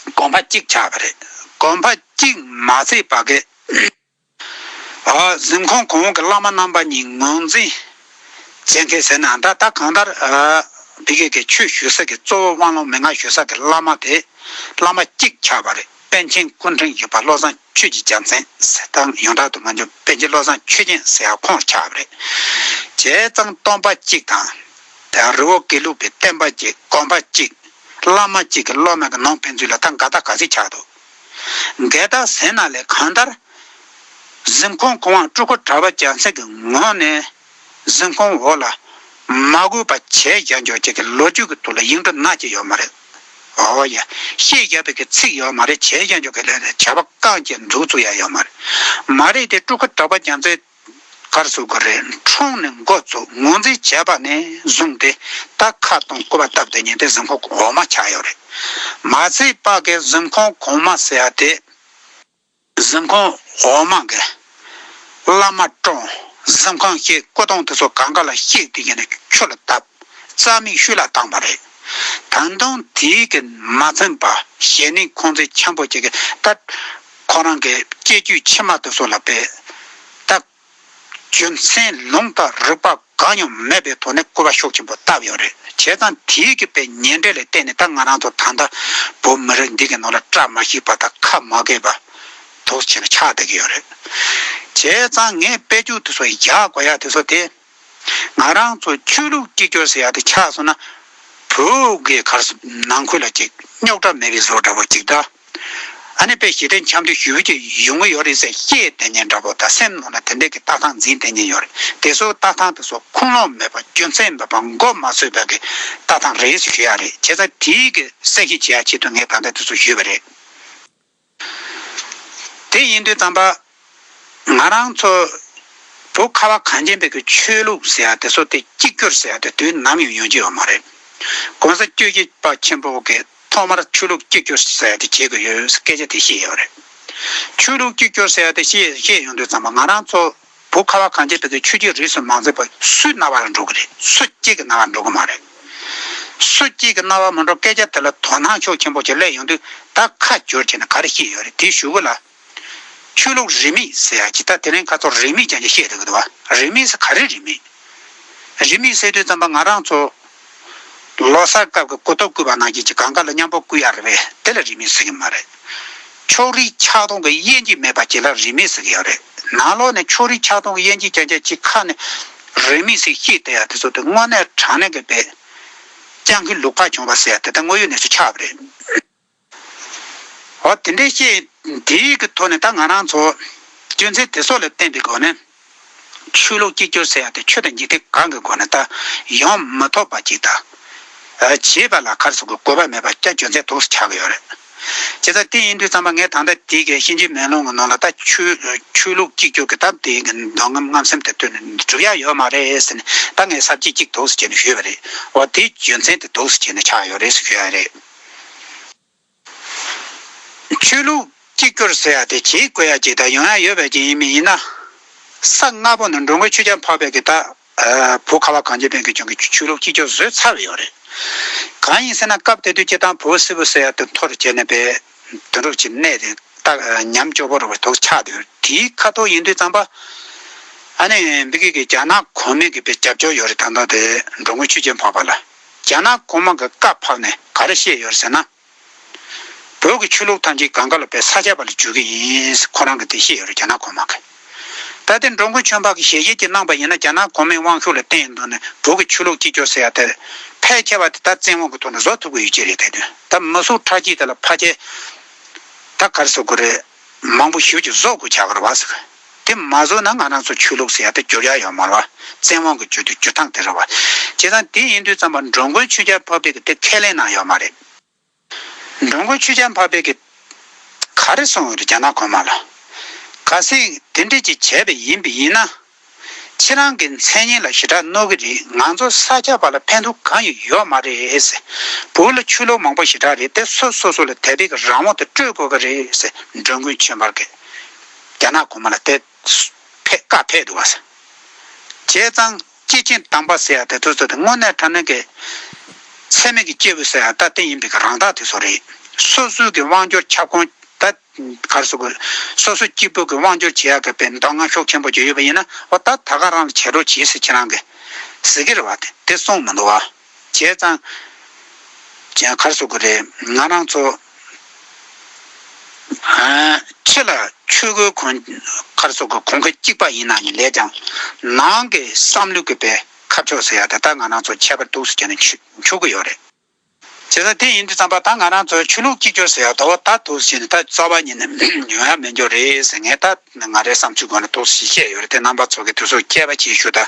དགོན་པ་གཅིག་ཆགས་པ་རེད། དགོན་པ་གཅིག་མ་ཚད་པ་གི། ཨ། གཟིམ་ཁང་གོང་འོག་གི་བླ་མ་རྣམ་པ་གཉིས་ངོས་འཛིན་བྱེད་མཁན་ཟེར་ན་ད་ད་གང་ལྟར། ཨ། བི་གེ་གི་ཆོས་ཞུ་ས་གི་གཙོ་བོ་དབང་ལུང་མན་ངག་ཞུ་ས་གི་བླ་མ་དེ་བླ་མ་གཅིག་ཆགས་པ་རེད། པཎ་ཆེན་སྐུ་ཕྲེང་བཞི་པ་བློ་བཟང་ཆོས་ཀྱི་རྒྱལ་མཚན་ཟེར་དང་ཡོངས་གྲགས་དུ་མ་འཇོག་པཎ་ཆེན་བློ་བཟང་ཆོས་རྒྱན་ཟེར་ཡག་ཁོང་ཆགས་པ་རེད། བྱས་ཙང་སྟོན་པ་གཅིག་དང་། དེ་རི་བོ་དགེ་ལུགས་པའི་བསྟན་པ་གཅིག་དགོན་པ་གཅིག་བླ་མ་གཅིག་གི་བློ་མ་གི་ནང་ཕན་ཚུན་ལ་ད་འགལ་ཟླ་ག་ཚོད་ཆགས་འདུག་འགལ་ཟླ་ཟེར་ན་ལས་གང་ལྟར། གཟིམ་ཁང་གོང་འོག་སྤྲུལ་སྐུ་གྲགས་པ་རྒྱལ་མཚན་གྱི་ངོས་ནས་གཟིམ་ཁང་འོག་ལ་མ་གུས་པ་བྱས་བཞག་འཇོག་བྱེད་ཀྱི་ལོ་རྒྱུས་ཀྱི་ཐོག་ལ་ཡིག་འབྲུ་སྣ་གཅིག་ཡོད་མ་རེད། འོ་ཡ། བཤད་བཞག་པའི་གི་ཚིག་ཡོད་མ་རེད། བྱས་བཞག་འཇོག་གི་ལས་ནས་བྱ་བ་རྐང་གཅིག་འདུག་ཚུགས་ཡ་ཡོད་མ་རེད། མ་རེད་དེ་སྤྲུལ་སྐུ་གྲགས་པ་རྒྱལ་མཚན་ག་རེ་ཟེར་དགོས་རེད། འཁྲུངས་ནས་འགོ་བཙུགས་ངོས་འཛིན་བྱས་པ་ནས་བཟུང་སྟེ་ད་ཁ་གཏོང་སྐུར་པ་བཏབ་སྟེ་ཉིན་དེ་གཟིམ་ཁང་འོག་མ་ཆགས་ཡོད་རེད། མ་ཚད་པ་གི་གཟིམ་ཁང་གོང་མ་ཟེར་ཡ་དེ། གཟིམ་ཁང་འོག་མ་གི་བླ་མ་བཀྲོངས། གཟིམ་ཁང་བཤིག་སྐུ་གདུང་དེ་ཚོ་གང་ག་ལ་བཤིག་དེ་ཡིན་ནས་ཆུ་ལ་བཏབ། རྩ་མེད་ཤུལ་ལ་བཏང་བ་རེད། ད་དུང་དེའི་གི་མ་ཚད་པ་ཞེ་ནས་ཁོང་ཚོས་ཆེན་པོ་ཅིག་གི་ད་ཁོ་རང་གི་སྐྱེ་རྒྱུད་ཕྱི་མ་དེ་ཚོ་ལ་དཔེ་ད། རྒྱུ་མཚན་ལུང་དང་རིགས་པ་གང་ཡང་མེད་པའི་ཐོག་ནས་སྐུར་པ་ཤུགས་ཆེན་པོ་བཏབ་ཡོད་རེད། བྱས་ཙང་དེའི་གི་པའི་ཉེས་འབྲས་ལ་བརྟེན་ནས་ད་ང་རང་ཚོ་ད་ལྟ་བོད་མི་རིགས་འདི་གི་ནང་ལ་བཀྲ་མ་ཤིས་པ་དང་ཁ་མ་གས་པ་དོགས་ཆེ་ལ་ཆགས་བསྡད་ཀྱི་ཡོད་རེད། བྱས་ཙང་ངས་དཔེ་བརྗོད་དེ་ཚོ་བཞག་དགོས་ཡ་དེ་ཚོ་དེ། ང་རང་ཚོ་ཆོས་ལུགས་གཅིག་གྱུར་ཟེར་ཡ་དེ་ཆགས་སོང་ན། བོད་ཀྱི་ག་རེ་ཟེར་ནང་ཁུལ་ལ་ཅིག་རྙོག་དྲ་མེད་པའི་བཟོ་འདྲ་པོ་ཅིག་ད། ཨ་ནི་དཔེ་ཞི་བདེ་འཆམ་མཐུན་ཞུ་རྒྱུ་ཡོང་གི་ཡོད་རེད་ཟེར་བཤད་བསྡད་མཁན་འདྲ་པོ་དང་སེམས་ནང་ལ་དེ་འདྲས་ཀྱི་ལྟ་སྟངས་འཛིན་བསྡད་མཁན་ཡོད་རེད། དེ་ཚོ་ལྟ་སྟངས་དེ་ཚོ་ཁུངས་ལུང་མེད་པ་རྒྱུ་མཚན་མེད་པ་མགོ་མ་ཚོས་པའི་གི་ལྟ་སྟངས་རེད་ཟེར་ཞུ་ཡ་རེད། བྱས་ཙང་དེའི་གི་གསལ་བཤད་བྱེད་ཡ་ཆེད་དུ་ངས་ད་ལྟ་དེ་ཚོ་ཞུས་པ་རེད། དེ་ཡིན་དུས་ཙམ་པ། ང་རང་ཚོ་བོད་ཁ་བ་གངས་ཅན་པའི་གི་ཆོས་ལུགས་ཟེར་ཡ་དེ་ཚོ་དེ་གཅིག་གྱུར་ཟེར་ཡ་དེ་དུས་ནམ་ཡང་ཡོང་རྒྱུ་ཡོད་མ་རེད། གོང་ས་བཅུ་བཞི་པ་ཆེན་པོ་གིས་ཐོག་མར་ཆོས་ལུགས་གཅིག་གྱུར་ཟེར་ཡ་དེ་བྱེད་དགོས་ཡོད་སྐད་ཆ་དེ་བཤད་ཡོད་རེད། ཆོས་ལུགས་གཅིག་གྱུར་ཟེར་ཡ་དེ་བཤད་བཤད་ཡོང་དུས་ཙམ་པ་ང་རང་ཚོ་བོད་ཁ་བ་གངས་ཅན་པའི་གི་ཆོས་བརྒྱུད་རིས་སུ་མ་ཆད་པ་སུའི་རྣ་བ་ལ་འགྲོ་གི་རེད། སུ་གཅིག་གི་རྣ་བ་འགྲོ་གི་མ་རེད། སུ་གཅིག་གི་རྣ་བ་མ་འགྲོ་སྐད་ཆ་དེ་ལ་དོ་སྣང་ཤུགས་ཆེན་པོ་ཅིག་སླེབས་ཡོང་དུས་ད་ཁ་བསྒྱུར་བྱས་ནས་ག་རེ་བཤད་ཡོད་རེད་དེ་ཞུ་གི་ལ། ཆོས་ལུགས་རིས་མེད་ཟེར་ཡ་ཅིག་ད་དེ་རིང་ཁ་ཚོ་རིས་མེད་ཀྱང་ཅིག་བཤད་འདུག་གི་འདུག་བ། རིས་མེད་ཟེར་ག་རེ་རིས་མེད། རིས་མེད་ཟེར་དུས་ཙམ་པ་ང་རང་ཚོ་ལོ་གསར་སྐབས་ཀྱི་གོ་ཐོབ་བསྐུར་བ་ནང་བཞིན་གྱི་གང་ག་ལ་མཉམ་པོ་བསྐུར་ཡ་རེད་པས། དེ་ལ་རིས་མེད་ཟེར་གྱི་མ་རེད། ཕྱོགས་རིས་ཆགས་སྡང་གི་དབྱེ་འབྱེད་མེད་པ་ཅིག་ལ་རིས་མེད་ཟེར་གྱི་ཡོད་རེད། ནང་ལོགས་ནས་ཕྱོགས་རིས་ཆགས་སྡང་གི་དབྱེ་འབྱེད་ཀྱང་ཅིག་ཁ་ནས་རིས་མེད་ཟེར་བཤད་བསྡད་ཡ་དེ་ཚོ་དེ་དངོས་གནས་དྲང་གནས་ཀྱི་པས་སྤྱང་ཀི་ལུག་ཁ་བྱུང་བ་ཟེར་ཡ་དེ་ད་དངོས་ཡོད་གནས་ཚུལ་ཆགས་པ་རེད། འོ་དེ་འདྲའི་བཤད་འདིའི་གི་ཐོག་ནས་ད་ང་རང་ཚོ་རྒྱུ་མཚན་དེ་ཚོ་ལ་བརྟེན་པའི་སྒོ་ནས་ཆོས་ལུགས་གཅིག་གྱུར་ཟེར་ཡ་དེ་ཆོས་དང་འཇིག་རྟེན་གང་གི་སྒོ་ནས་ད་ཡོང་མི་ཐུབ་པ་ཅིག་ད་ བྱེད་པ་ལ་ག་རེ་ཟེར་དགོས། དགོས་པ་མེད་པ་སྐྱ་རྒྱུ་མཚན་འདུག་སེ་ཆགས་ཀྱི་ཡོད་རེད། བྱས་ཙང་དེ་ཡིན་དུས་ཙམ་པ་ངས་ད་ལྟ་དེའི་གི་གཤིན་རྗེའི་མེ་ལོང་གི་ནང་ལ་ད་ཆོས་ཆོས་ལུགས་གཅིག་གྱུར་གྱི་ད་དེའི་གི་འདོད་རྔམ་རྔམ་སེམས་དེ་བཏོན་ནས་འགྲུབ་ཡ་ཡོད་མ་རེད་ཟེར་ནས། ད་ངས་ས་བཅད་གཅིག་འདུག་སེ་བྱས་ནས་ཞུས་པ་རེད། འོ་དེའི་རྒྱུ་མཚན་དེ་འདུག་སེ་བྱས་ནས་ཆགས་ཡོད་རེད་ཟེར་ཞུ་ཡ་རེད། ཆོས་ལུགས་གཅིག་གྱུར་ཟེར་ཡ་དེ་བྱེད་དགོས་ཡ་ཅིག་དང་ཡོང་ཡ་ཡོད་པ་ཅིག་ཡིན་མིན་ཡིན་ན། ས་ལྔ་པོ་ནི་འགྲོ་མགོན་ཆོས་རྒྱལ་འཕགས་པའི་གི་ད་བོད་ཁ་བ་གངས་ཅན་པའི་གི་ལྗོངས་ཀྱི་ཆོས་ལུགས་གཅིག་གྱུར་བཟོས་ཚར་བ་ཡོད་རེད། གང་ཡིན་ཟེར་ན་སྐབས་དེ་དུས་སྤྱིར་བཏང་བོད་སིལ་བུ་ཟེར་ཡ་དེ་འཐོར་བྱས་ནས་པའི་དུད་འགྲོ་གི་གནས་དེ་ད་ཉམས་སྐྱོ་པོ་རུ་བ་དུ་ཆགས་དུས་དེའི་ཁ་ཐོག་ཡིན་དུས་ཙམ་པ། ཨ་ནི་འབི་གི་གི་རྒྱ་ནག་གོང་མའི་གི་པའི་རྒྱབ་སྐྱོར་ཡོད་རེད། ད་ལྟ་དེ་འགྲོ་མགོན་ཆོས་རྒྱལ་འཕགས་པ་ལ་རྒྱ་ནག་གོང་མ་གི་བཀའ་ཕབ་ནས་ག་རེ་བཤད་ཡོད་རེད་ཟེར་ན། བོད་ཀྱི་ཆོས་ལུགས་ཐམས་ཅད་གང་ག་ལ་བས་ས་སྐྱ་པ་ལ་བསྒྱུར་གྱི་ཡིན། ཁོ་རང་གིས་དེ་བཤད་ཡོད་རེད་རྒྱ་ནག་གོང་མ་གིས། ད་དེ་འགྲོ་མགོན་ཆོས་འཕགས་ཀྱིས་ཞལ་བཞེས་ཅིག་གནང་པ་ཡིན་ན་རྒྱ་ནག་གོང་མའི་དབང་ཤུགས་ལ་བརྟེན་འདུག་ནས་བོད་ཀྱི་ཆོས་ལུགས་གཅིག་གྱུར་ཟེར་ཡ་དེ་ཕལ་ཆེ་བ་དེ་ད་བཙན་དབང་གི་ཐོག་ནས་བཟོ་ཐུབ་ཀྱི་ཡོད་ཀྱི་རེད། དེ་དུས་ད་མི་གཟུགས་ཁྲག་གཅིག་དེ་ལ་ཕལ་ཆེར་ད་ག་རེ་ཟེར་དགོས་རེད། མང་པོ་ཞེ་པོ་ཅིག་བཟོ་དགོས་ཆགས་ཀྱི་རེད་བ་ཟེར། དེ་མ་བཟོས་ན་ང་རང་ཚོ་ཆོས་ལུགས་ཟེར་ཡ་དེ་བསྒྱུར་ཡ་ཡོད་མ་རེད་བ། བཙན་དབང་གི་བསྒྱུར་དུས་བསྒྱུར་སྟངས་དེ་རེད་བ། བྱས་ཙང་དེ་ཡིན་དུས་ཙམ་པ་འགྲོ་མགོན་ཆོས་རྒྱལ་འཕགས་པས་ཀྱི་དེ་ཁས་ལེན་གནང་ཡོད་མ་རེད། འགྲོ་མགོན་ཆོས་རྒྱལ་འཕགས་པས་ཀྱི་ག་རེ་གསུངས་ཡོད་རེད་རྒྱ་ནག་གོང་མ་ལ། གལ་སྲིད་དེ་འདྲས་ཅིག་བྱས་པ་ཡིན་པ་ཡིན་ན། ཁྱེད་རང་གི་མཚན་སྙན་ལ་ཞེ་དྲག་གནོད་ཀྱི་རེད། ང་ཚོ་ས་སྐྱ་པ་ལ་ཕན་ཐོགས་གང་ཡང་ཡོད་མ་རེད་ཟེར། བོད་ལ་ཆོས་ལུགས་མང་པོ་ཞེ་དྲག་རེད། དེ་སོ་སོ་སོ་ལ་དད་པའི་གི་རང་དབང་དེ་སྤྲོད་དགོས་ཀྱི་རེད་ཟེར། འགྲོ་མགོན་ཆོས་འཕགས་ཀྱིས་རྒྱ་ནག་གོང་མ་ལ་དེ་ཕེ་བཀའ་ཕེབས་འདུག་བ་ཟེར། བྱས་ཙང་སྐྱེས་ཆེན་དམ་པ་ཟེར་ཡ་དེ་ཚོ་ཚོ་དེ་དངོས་གནས་དྲང་གནས་ཀྱི་འཚེ་མེད་ཀྱི་སྐྱེས་བུ་ཟེར་ཡ་ད་དེ་ཡིན་པའི་གི་རང་རྟགས་དེ་ཚོ་རེད། སོ་སོའི་གི་དབང་སྒྱུར་ཁྱབ་ཁོངས་ད་ག་རེ་ཟེར་དགོས། སོ་སོ་སྐྱིད་པོ་གི་དབང་སྒྱུར་བྱེད་ཡག་གི་དཔེ་འདོད་རྔམ་ཤུགས་ཆེན་པོ་ཅིག་ཡོད་པ་ཡིན་ན། འོ་ད་ད་ག་རང་ལ་བྱེད་རོགས་བྱེད་ཟེར་ཁྱེད་རང་གིས་ཟེར་གི་རེད་བ། དེ་དེ་གསུངས་མི་འདུག་བ། བྱས་ཙང་ཀྱང་ག་རེ་ཟེར་དགོས་རེད། ང་རང་ཚོ་ཨ་ཕྱི་ལ་ཆོས་གོས་གོན་ག་རེ་ཟེར་དགོས། གོན་ཁ་གཅིག་པ་ཡིན་ན་ཡང་ལས་ཀྱང་ནང་གི་བསམ་བློ་གི་དཔེ་ཁ་ཕྱོགས་ཟེར་ཡ་དེ་ད་ང་རང་ཚོ་ཁྱད་པར་འདུག་ཟེར་བྱས་ནས་འཆུ་འཆུག་གི་ཡོད་རེད། བྱས་ཙང་དེ་ཡིན་དུས་ཙམ་པ་ད་ང་རང་ཚོ་ཆོས་ལུགས་གཅིག་གྱུར་ཟེར་ཡ་ད་འོ་ད་འདུག་ཟེར་ནས་ད་རྩ་བ་ཉིད་ནས་ཡོང་ཡ་མེད་འགྱོ་རེད་ཟེར། ངས་ད་ང་རའི་བསམ་ཚུལ་སྒོ་ནས་འདུག་ཟེར་བཤད་ཡོད་རེད། དེ་རྣམ་པ་ཚོ་གིས་དུས་ཚོད་སྐྱེལ་བ་བྱེད་ཞུ། ད་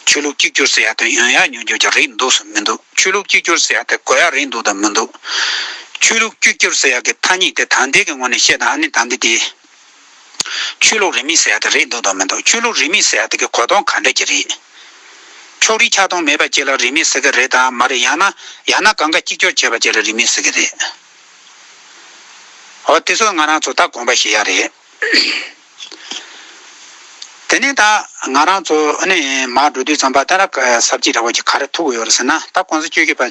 ཆོས་ལུགས་གཅིག་གྱུར་ཟེར་ཡ་ད་ཡོང་ཡ་ཉུང་འགྱོ་གི་རེད་འདུག་ཟེར་མི་འདུག་ཆོས་ལུགས་གཅིག་གྱུར་ཟེར་ཡ་དེ་དགོས་ཡ་རེད་འདུག་དང་མི་འདུག་ཆོས་ལུགས་གཅིག་གྱུར་ཟེར་ཡ་གི་ཐ་སྙད་དེ་ད་ལྟའི་གི་ངོས་ནས་བཤད་ན་ཨ་ནི་ད་ལྟ་དེ། ཆོས་ལུགས་རིས་མེད་ཟེར་ཡ་དེ་རེད་འདུག་དང་མི་འདུག་ཆོས་ལུགས་རིས་མེད་ཟེར་ཡ་དེ་གི་གོ་དོན་ག་འདྲ་ཅིག་རེད། ཕྱོགས་རིས་ཆགས་སྡང་མེད་པ་ཅིག་ལ་རིས་མེད་ཟེར་གི་རེད་དམ་མ་རེད། ཡང་ན་ཡང་ན་གང་ག་གཅིག་གྱུར་བྱས་པ་ཅིག་ལ་རིས་མེད་ཟེར་གི་རེད། འོ་དེ་ཚོ་ང་རང་ཚོ་ད་དགོངས་པ་བཞེས་ཡ་རེད། དེ་ནས་ད་ང་རང་ཚོ་ཨ་ནི་མར་འགྲོ་དུས་ཙམ་པ་ད་ར་ས་བཅད་ར་བ་ཅིག་ག་རེ་ཐུག་གི་ཡོད་རེད་ཟེར་ན། ད་གོང་ས་བཅུ་བཞི་པ་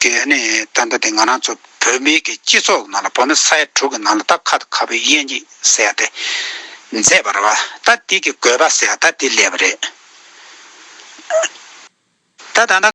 གི་ནི་ད་ལྟ་དེ་ང་རང་ཚོ་བོད་མིའི་གི་སྤྱི་ཚོགས་ནང་ལ་བོད་མི་ས་ཡ་དྲུག་གི་ནང་ལ་ད་ཁ་དང་ཁ་བའི་དབྱེ་འབྱེད་ཟེར་ཡ་དེ་མཛད་པ་རེད་བ། ད་དེ་གི་དགོས་པ་ཟེར་ཡ་ད་དེ་སླེབས་པ་རེད། ད་ད་ལྟ་